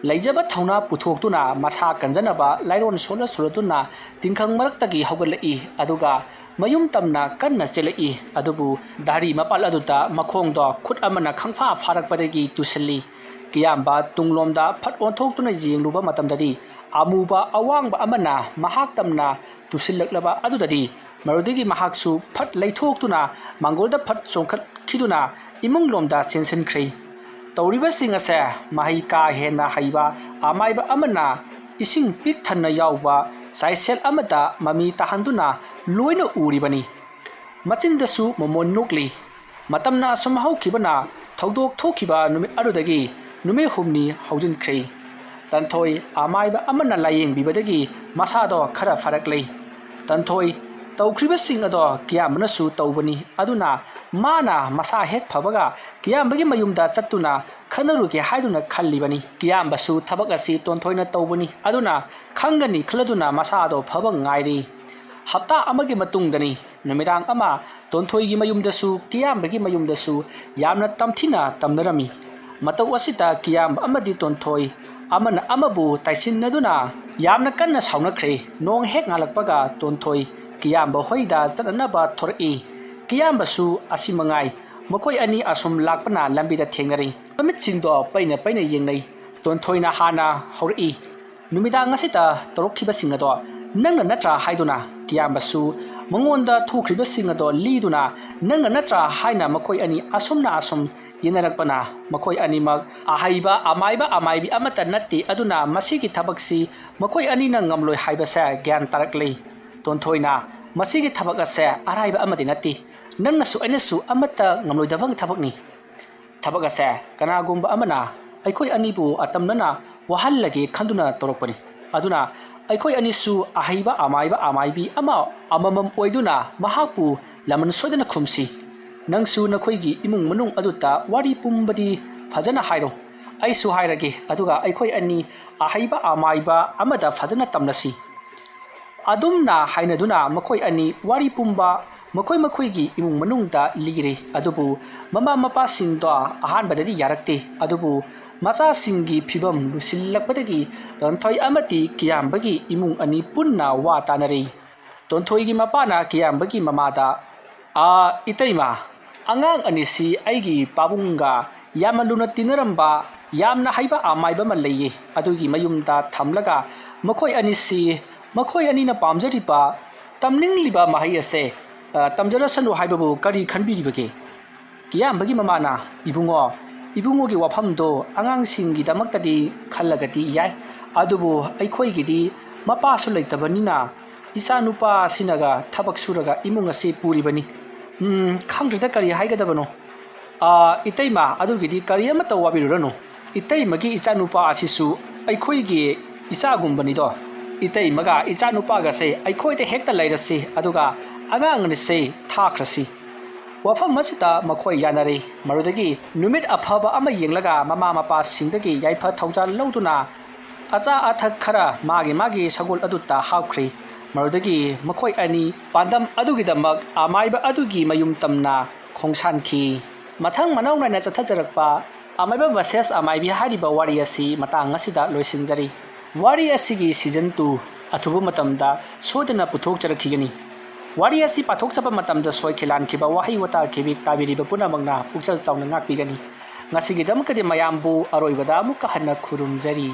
ꯂꯩꯖꯕ ꯊꯧꯅꯥ ꯄꯨꯊꯣꯛꯇꯨꯅ ꯃꯁꯥ ꯀꯟꯖꯅꯕ ꯂꯥꯏꯔꯣꯟ ꯁꯣꯜꯂ ꯁꯣꯜꯂꯗꯨꯅ ꯇꯤꯡꯈꯪ ꯃꯔꯛꯇꯒꯤ ꯍꯧꯒꯠꯂꯛꯏ꯫ ꯑꯗꯨꯒ ꯃꯌꯨꯝ ꯇꯝꯅ ꯀꯟꯅ ꯆꯦꯜꯂꯛꯏ꯫ ꯑꯗꯨꯕꯨ ꯙꯥꯔꯤ ꯃꯄꯥꯜ ꯑꯗꯨꯗ ꯃꯈꯣꯡꯗꯣ ꯈꯨꯠ ꯑꯃꯅ ꯈꯪꯐꯥ ꯐꯥꯔꯛꯄꯗꯒꯤ ꯇꯨꯁꯤꯜꯂꯤ꯫ ꯀꯤꯌꯥꯝꯕ ꯇꯨꯡꯂꯣꯝꯗ ꯐꯠ ꯑꯣꯟꯊꯣꯛꯇꯨꯅ ꯌꯦꯡꯂꯨꯕ ꯃꯇꯝꯗꯗꯤ ꯑꯃꯨꯕ ꯑꯋꯥꯡꯕ ꯑꯃꯅ ꯃꯍꯥꯛ ꯇꯝꯅ ꯇꯨꯁꯤꯜꯂꯛꯂꯕ ꯑꯗꯨꯗꯗꯤ ꯃꯗꯨꯗꯒꯤ ꯃꯍꯥꯛꯁꯨ ꯐꯠ ꯂꯩꯊꯣꯛꯇꯨꯅ ꯃꯥꯡꯒꯣꯜꯗ ꯐꯠ ꯆꯣꯡꯈꯠꯈꯤꯗꯨꯅ ꯏꯃꯨꯡꯂꯣꯝꯗ ꯆꯦꯟꯁꯤꯟꯈ꯭ꯔꯦ꯫ ꯇꯧꯔꯤꯕꯁꯤꯡ ꯑꯁꯦ ꯃꯍꯩ ꯀꯥ ꯍꯦꯟꯅ ꯍꯩꯕ ꯑꯃꯥꯏꯕ ꯑꯃꯅ ꯏꯁꯤꯡ ꯄꯤꯛ ꯊꯟꯅ ꯌꯥꯎꯕ ꯆꯥꯏꯁꯦꯜ ꯑꯃꯗ ꯃꯃꯤ ꯇꯥꯍꯟꯗꯨꯅ ꯂꯣꯏꯅ ꯎꯔꯤꯕꯅꯤ꯫ ꯃꯆꯤꯟꯗꯁꯨ ꯃꯃꯣꯟ ꯅꯣꯛꯂꯤ꯫ ꯃꯇꯝꯅ ꯑꯁꯨꯝ ꯍꯧꯈꯤꯕꯅ ꯊꯧꯗꯣꯛ ꯊꯣꯛꯈꯤꯕ ꯅꯨꯃꯤꯠ ꯑꯗꯨꯗꯒꯤ ꯅꯨꯃꯤꯠ ꯍꯨꯝꯅꯤ ꯍꯧꯖꯤꯟꯈ꯭ꯔꯦ꯫ ꯇꯟꯊꯣꯏ ꯑꯃꯥꯏꯕ ꯑꯃꯅ ꯂꯥꯌꯦꯡꯕꯤꯕꯗꯒꯤ ꯃꯁꯥꯗꯣ ꯈꯔ ꯐꯔꯛꯂꯦ꯫ ꯇꯟꯊꯣꯏ ꯇꯧꯈ꯭ꯔꯤꯕꯁꯤꯡ ꯑꯗꯣ ꯀꯤꯌꯥꯝꯕꯅꯁꯨ ꯇꯧꯕꯅꯤ꯫ ꯑꯗꯨꯅ ꯃꯥꯅ ꯃꯁꯥ ꯍꯦꯛ ꯐꯕꯒ ꯀꯤꯌꯥꯝꯕꯒꯤ ꯃꯌꯨꯝꯗ ꯆꯠꯇꯨꯅ ꯈꯟꯅꯔꯨꯒꯦ ꯍꯥꯏꯗꯨꯅ ꯈꯜꯂꯤꯕꯅꯤ꯫ ꯀꯤꯌꯥꯝꯕꯁꯨ ꯊꯕꯛ ꯑꯁꯤ ꯇꯣꯟꯊꯣꯏꯅ ꯇꯧꯕꯅꯤ꯫ ꯑꯗꯨꯅ ꯈꯪꯒꯅꯤ ꯈꯜꯂꯗꯨꯅ ꯃꯁꯥꯗꯣ ꯐꯕ ꯉꯥꯏꯔꯤ꯫ ꯍꯞꯇꯥ ꯑꯃꯒꯤ ꯃꯇꯨꯡꯗꯅꯤ꯫ ꯅꯨꯃꯤꯗꯥꯡ ꯑꯃ ꯇꯣꯟꯊꯣꯏꯒꯤ ꯃꯌꯨꯝꯗꯁꯨ ꯀꯤꯌꯥꯝꯕꯒꯤ ꯃꯌꯨꯝꯗꯁꯨ ꯌꯥꯝꯅ ꯇꯝꯊꯤꯅ ꯇꯝꯅꯔꯝꯃꯤ꯫ ꯃꯇꯧ ꯑꯁꯤꯗ ꯀꯤꯌꯥꯝꯕ ꯑꯃꯗꯤ ꯇꯣꯟꯊꯣꯏ ꯑꯃꯅ ꯑꯃꯕꯨ ꯇꯥꯏꯁꯤꯟꯅꯗꯨꯅ ꯌꯥꯝꯅ ꯀꯟꯅ ꯁꯥꯎꯅꯈ꯭ꯔꯦ꯫ ꯅꯣꯡ ꯍꯦꯛ ꯉꯥꯜꯂꯛꯄꯒ ꯇꯣꯟꯊꯣꯏ ꯀꯤꯌꯥꯝꯕ ꯍꯣꯏꯗ ꯆꯠꯅꯅꯕ ꯊꯣꯔꯛꯏ꯫ ꯀꯤꯌꯥꯝꯕꯁꯨ ꯑꯁꯤ ꯃꯉꯥꯏ꯫ ꯃꯈꯣꯏ ꯑꯅꯤ ꯑꯁꯨꯝ ꯂꯥꯛꯄꯅ ꯂꯝꯕꯤꯗ ꯊꯦꯡꯅꯔꯤ꯫ ꯃꯃꯤꯠꯁꯤꯡꯗꯣ ꯄꯩꯅ ꯄꯩꯅ ꯌꯦꯡꯅꯩ꯫ ꯇꯣꯟꯊꯣꯏꯅ ꯍꯥꯟꯅ ꯍꯧꯔꯛꯏ꯫ ꯅꯨꯃꯤꯗꯥꯡ ꯑꯁꯤꯗ ꯇꯧꯔꯛꯈꯤꯕꯁꯤꯡ ꯑꯗꯣ ꯅꯪꯅ ꯅꯠꯇ꯭ꯔꯥ ꯍꯥꯏꯗꯨꯅ ꯀꯤꯌꯥꯝꯕꯁꯨ ꯃꯉꯣꯟꯗ ꯊꯣꯛꯈ꯭ꯔꯤꯕꯁꯤꯡ ꯑꯗꯣ ꯂꯤꯗꯨꯅ ꯅꯪꯅ ꯅꯠꯇ꯭ꯔꯥ ꯍꯥꯏꯅ ꯃꯈꯣꯏ ꯑꯅꯤ ꯑꯁꯨꯝꯅ ꯑꯁꯨꯝ ꯌꯦꯟꯅꯔꯛꯄꯅ ꯃꯈꯣꯏ ꯑꯅꯤꯃꯛ ꯑꯍꯩꯕ ꯑꯃꯥꯏꯕ ꯑꯃꯥꯏꯕꯤ ꯑꯃꯠꯇ ꯅꯠꯇꯦ꯫ ꯑꯗꯨꯅ ꯃꯁꯤꯒꯤ ꯊꯕꯛꯁꯤ ꯃꯈꯣꯏ ꯑꯅꯤꯅ ꯉꯝꯂꯣꯏ ꯍꯥꯏꯕꯁꯦ ꯒ꯭ꯌꯥꯟ ꯇꯥꯔꯛꯂꯤ꯫ ꯇꯣꯟꯊꯣꯏꯅ ꯃꯁꯤꯒꯤ ꯊꯕꯛ ꯑꯁꯦ ꯑꯔꯥꯏꯕ ꯑꯃꯗꯤ ꯅꯠꯇꯦ꯫ ꯅꯪꯅꯁꯨ ꯑꯩꯅꯁꯨ ꯑꯃꯠꯇ ꯉꯝꯂꯣꯏꯗꯕ ꯊꯕꯛꯅꯤ꯫ ꯊꯕꯛ ꯑꯁꯦ ꯀꯅꯥꯒꯨꯝꯕ ꯑꯃꯅ ꯑꯩꯈꯣꯏ ꯑꯅꯤꯕꯨ ꯑꯇꯝꯅꯅ ꯋꯥꯍꯜꯂꯒꯦ ꯈꯟꯗꯨꯅ ꯇꯧꯔꯛꯄꯅꯤ꯫ ꯑꯗꯨꯅ ꯑꯩꯈꯣꯏ ꯑꯅꯤꯁꯨ ꯑꯍꯩꯕ ꯑꯃꯥꯏꯕ ꯑꯃꯥꯏꯕꯤ ꯑꯃ ꯑꯃꯃꯝ ꯑꯣꯏꯗꯨꯅ ꯃꯍꯥꯛꯄꯨ ꯂꯃꯟ ꯁꯣꯏꯗꯅ ꯈꯨꯝꯁꯤ꯫ ꯅꯪꯁꯨ ꯅꯈꯣꯏꯒꯤ ꯏꯃꯨꯡ ꯃꯅꯨꯡ ꯑꯗꯨꯗ ꯋꯥꯔꯤ ꯄꯨꯝꯕꯗꯤ ꯐꯖꯅ ꯍꯥꯏꯔꯣ꯫ ꯑꯩꯁꯨ ꯍꯥꯏꯔꯒꯦ, ꯑꯗꯨꯒ ꯑꯩꯈꯣꯏ ꯑꯅꯤ ꯑꯍꯩꯕ ꯑꯃꯥꯏꯕ ꯑꯃꯗ ꯐꯖꯅ ꯇꯝꯂꯁꯤ꯫ ꯑꯗꯨꯝꯅ ꯍꯥꯏꯅꯗꯨꯅ ꯃꯈꯣꯏ ꯑꯅꯤ ꯋꯥꯔꯤ ꯄꯨꯝꯕ ꯃꯈꯣꯏ ꯃꯈꯣꯏꯒꯤ ꯏꯃꯨꯡ ꯃꯅꯨꯡꯗ ꯂꯤꯔꯤ꯫ ꯑꯗꯨꯕꯨ ꯃꯃꯥ ꯃꯄꯥꯁꯤꯡꯗꯣ ꯑꯍꯥꯟꯕꯗꯗꯤ ꯌꯥꯔꯛꯇꯦ꯫ ꯑꯗꯨꯕꯨ ꯃꯆꯥꯁꯤꯡꯒꯤ ꯐꯤꯕꯝ ꯂꯨꯁꯤꯜꯂꯛꯄꯗꯒꯤ ꯇꯣꯟꯊꯣꯏ ꯑꯃꯗꯤ ꯀꯤꯌꯥꯝꯕꯒꯤ ꯏꯃꯨꯡ ꯑꯅꯤ ꯄꯨꯟꯅ ꯋꯥ ꯇꯥꯅꯔꯤ꯫ ꯇꯣꯟꯊꯣꯏꯒꯤ ꯃꯄꯥꯅ ꯀꯤꯌꯥꯝꯕꯒꯤ ꯃꯃꯥꯗ, "ꯑꯥ, ꯏꯇꯩꯃ, ꯑꯉꯥꯡ ꯑꯅꯤꯁꯤ ꯑꯩꯒꯤ ꯄꯥꯕꯨꯡꯒ ꯌꯥꯝꯅ ꯂꯨꯅ ꯇꯤꯟꯅꯔꯝꯕ ꯌꯥꯝꯅ ꯍꯩꯕ ꯑꯃꯥꯏꯕ ꯑꯃ ꯂꯩꯌꯦ꯫ ꯑꯗꯨꯒꯤ ꯃꯌꯨꯝꯗ ꯊꯝꯂꯒ ꯃꯈꯣꯏ ꯑꯅꯤꯁꯤ, ꯃꯈꯣꯏ ꯑꯅꯤꯅ ꯄꯥꯝꯖꯔꯤꯕ, ꯇꯝꯅꯤꯡꯂꯤꯕ ꯃꯍꯩ ꯑꯁꯦ, ꯑ, ꯇꯝꯖꯔꯁꯅꯨ ꯍꯥꯏꯕꯕꯨ ꯀꯔꯤ ꯈꯟꯕꯤꯔꯤꯕꯒꯦ?" ꯀꯤꯌꯥꯝꯕꯒꯤ ꯃꯃꯥꯅ, "ꯏꯕꯨꯡꯉꯣ, ꯏꯕꯨꯡꯉꯣꯒꯤ ꯋꯥꯐꯝꯗꯣ ꯑꯉꯥꯡꯁꯤꯡꯒꯤꯗꯃꯛꯇꯗꯤ ꯈꯜꯂꯒꯗꯤ ꯌꯥꯏ, ꯑꯗꯨꯕꯨ ꯑꯩꯈꯣꯏꯒꯤꯗꯤ ꯃꯄꯥꯁꯨ ꯂꯩꯇꯕꯅꯤꯅ ꯏꯆꯥ ꯅꯨꯄꯥ ꯑꯁꯤꯅꯒ ꯊꯕꯛ ꯁꯨꯔꯒ ꯏꯃꯨꯡ ꯑꯁꯤ ꯄꯨꯔꯤꯕꯅꯤ꯫ ꯎꯝ, ꯈꯪꯗ꯭ꯔꯦꯗ ꯀꯔꯤ ꯍꯥꯏꯒꯗꯕꯅꯣ꯫ ꯑꯥ, ꯏꯇꯩꯃ, ꯑꯗꯨꯒꯤꯗꯤ ꯀꯔꯤ ꯑꯃꯠꯇ ꯋꯥꯕꯤꯔꯨꯔꯅꯨ꯫ ꯏꯇꯩꯃꯒꯤ ꯏꯆꯥꯅꯨꯄꯥ ꯑꯁꯤꯁꯨ ꯑꯩꯈꯣꯏꯒꯤ ꯏꯆꯥꯒꯨꯝꯕꯅꯤꯗꯣ꯫ ꯏꯇꯩꯃꯒ ꯏꯆꯥꯅꯨꯄꯥꯒꯁꯦ ꯑꯩꯈꯣꯏꯗ ꯍꯦꯛꯇ ꯂꯩꯔꯁꯤ, ꯑꯗꯨꯒ ꯑꯉꯥꯡ ꯑꯅꯤꯁꯦ ꯊꯥꯈ꯭ꯔꯁꯤ꯫" ꯋꯥꯐꯝ ꯑꯁꯤꯗ ꯃꯈꯣꯏ ꯌꯥꯅꯔꯦ꯫ ꯃꯗꯨꯗꯒꯤ ꯅꯨꯃꯤꯠ ꯑꯐꯕ ꯑꯃ ꯌꯦꯡꯂꯒ ꯃꯃꯥ ꯃꯄꯥꯁꯤꯡꯗꯒꯤ ꯌꯥꯏꯐ ꯊꯧꯖꯥꯜ ꯂꯧꯗꯨꯅ ꯑꯆꯥ ꯑꯊꯛ ꯈꯔ ꯃꯥꯒꯤ ꯃꯥꯒꯤ ꯁꯒꯣꯜ ꯑꯗꯨꯗ ꯍꯥꯞꯈ꯭ꯔꯦ꯫ ꯃꯗꯨꯗꯒꯤ ꯃꯈꯣꯏ ꯑꯅꯤ ꯄꯥꯟꯗꯝ ꯑꯗꯨꯒꯤꯗꯃꯛ ꯑꯃꯥꯏꯕ ꯑꯗꯨꯒꯤ ꯃꯌꯨꯝ ꯇꯝꯅ ꯈꯣꯡꯁꯥꯟꯈꯤ꯫ ꯃꯊꯪ ꯃꯅꯥꯎ ꯅꯥꯏꯅ ꯆꯠꯊꯖꯔꯛꯄ ꯑꯃꯥꯏꯕ versus ꯑꯃꯥꯏꯕꯤ ꯍꯥꯏꯔꯤꯕ ꯋꯥꯔꯤ ꯑꯁꯤ ꯃꯇꯥꯡ ꯑꯁꯤꯗ ꯂꯣꯏꯁꯤꯟꯖꯔꯤ꯫ ꯋꯥꯔꯤ ꯑꯁꯤꯒꯤ season two ꯑꯊꯨꯕ ꯃꯇꯝꯗ ꯁꯣꯏꯗꯅ ꯄꯨꯊꯣꯛꯆꯔꯛꯈꯤꯒꯅꯤ꯫ ꯋꯥꯔꯤ ꯑꯁꯤ ꯄꯥꯊꯣꯛꯆꯕ ꯃꯇꯝꯗ ꯁꯣꯏꯈꯤ ꯂꯥꯟꯈꯤꯕ ꯋꯥꯍꯩ ꯋꯥꯇꯥ ꯈꯤꯕꯤꯛ ꯇꯥꯕꯤꯔꯤꯕ ꯄꯨꯝꯅꯃꯛꯅ ꯄꯨꯛꯆꯦꯜ ꯆꯥꯎꯅ ꯉꯥꯛꯄꯤꯒꯅꯤ꯫ ꯉꯁꯤꯒꯤꯗꯃꯛꯇꯗꯤ ꯃꯌꯥꯝꯕꯨ ꯑꯔꯣꯏꯕꯗ ꯑꯃꯨꯛꯀ ꯍꯟꯅ ꯈꯨꯔꯨꯝꯖꯔꯤ꯫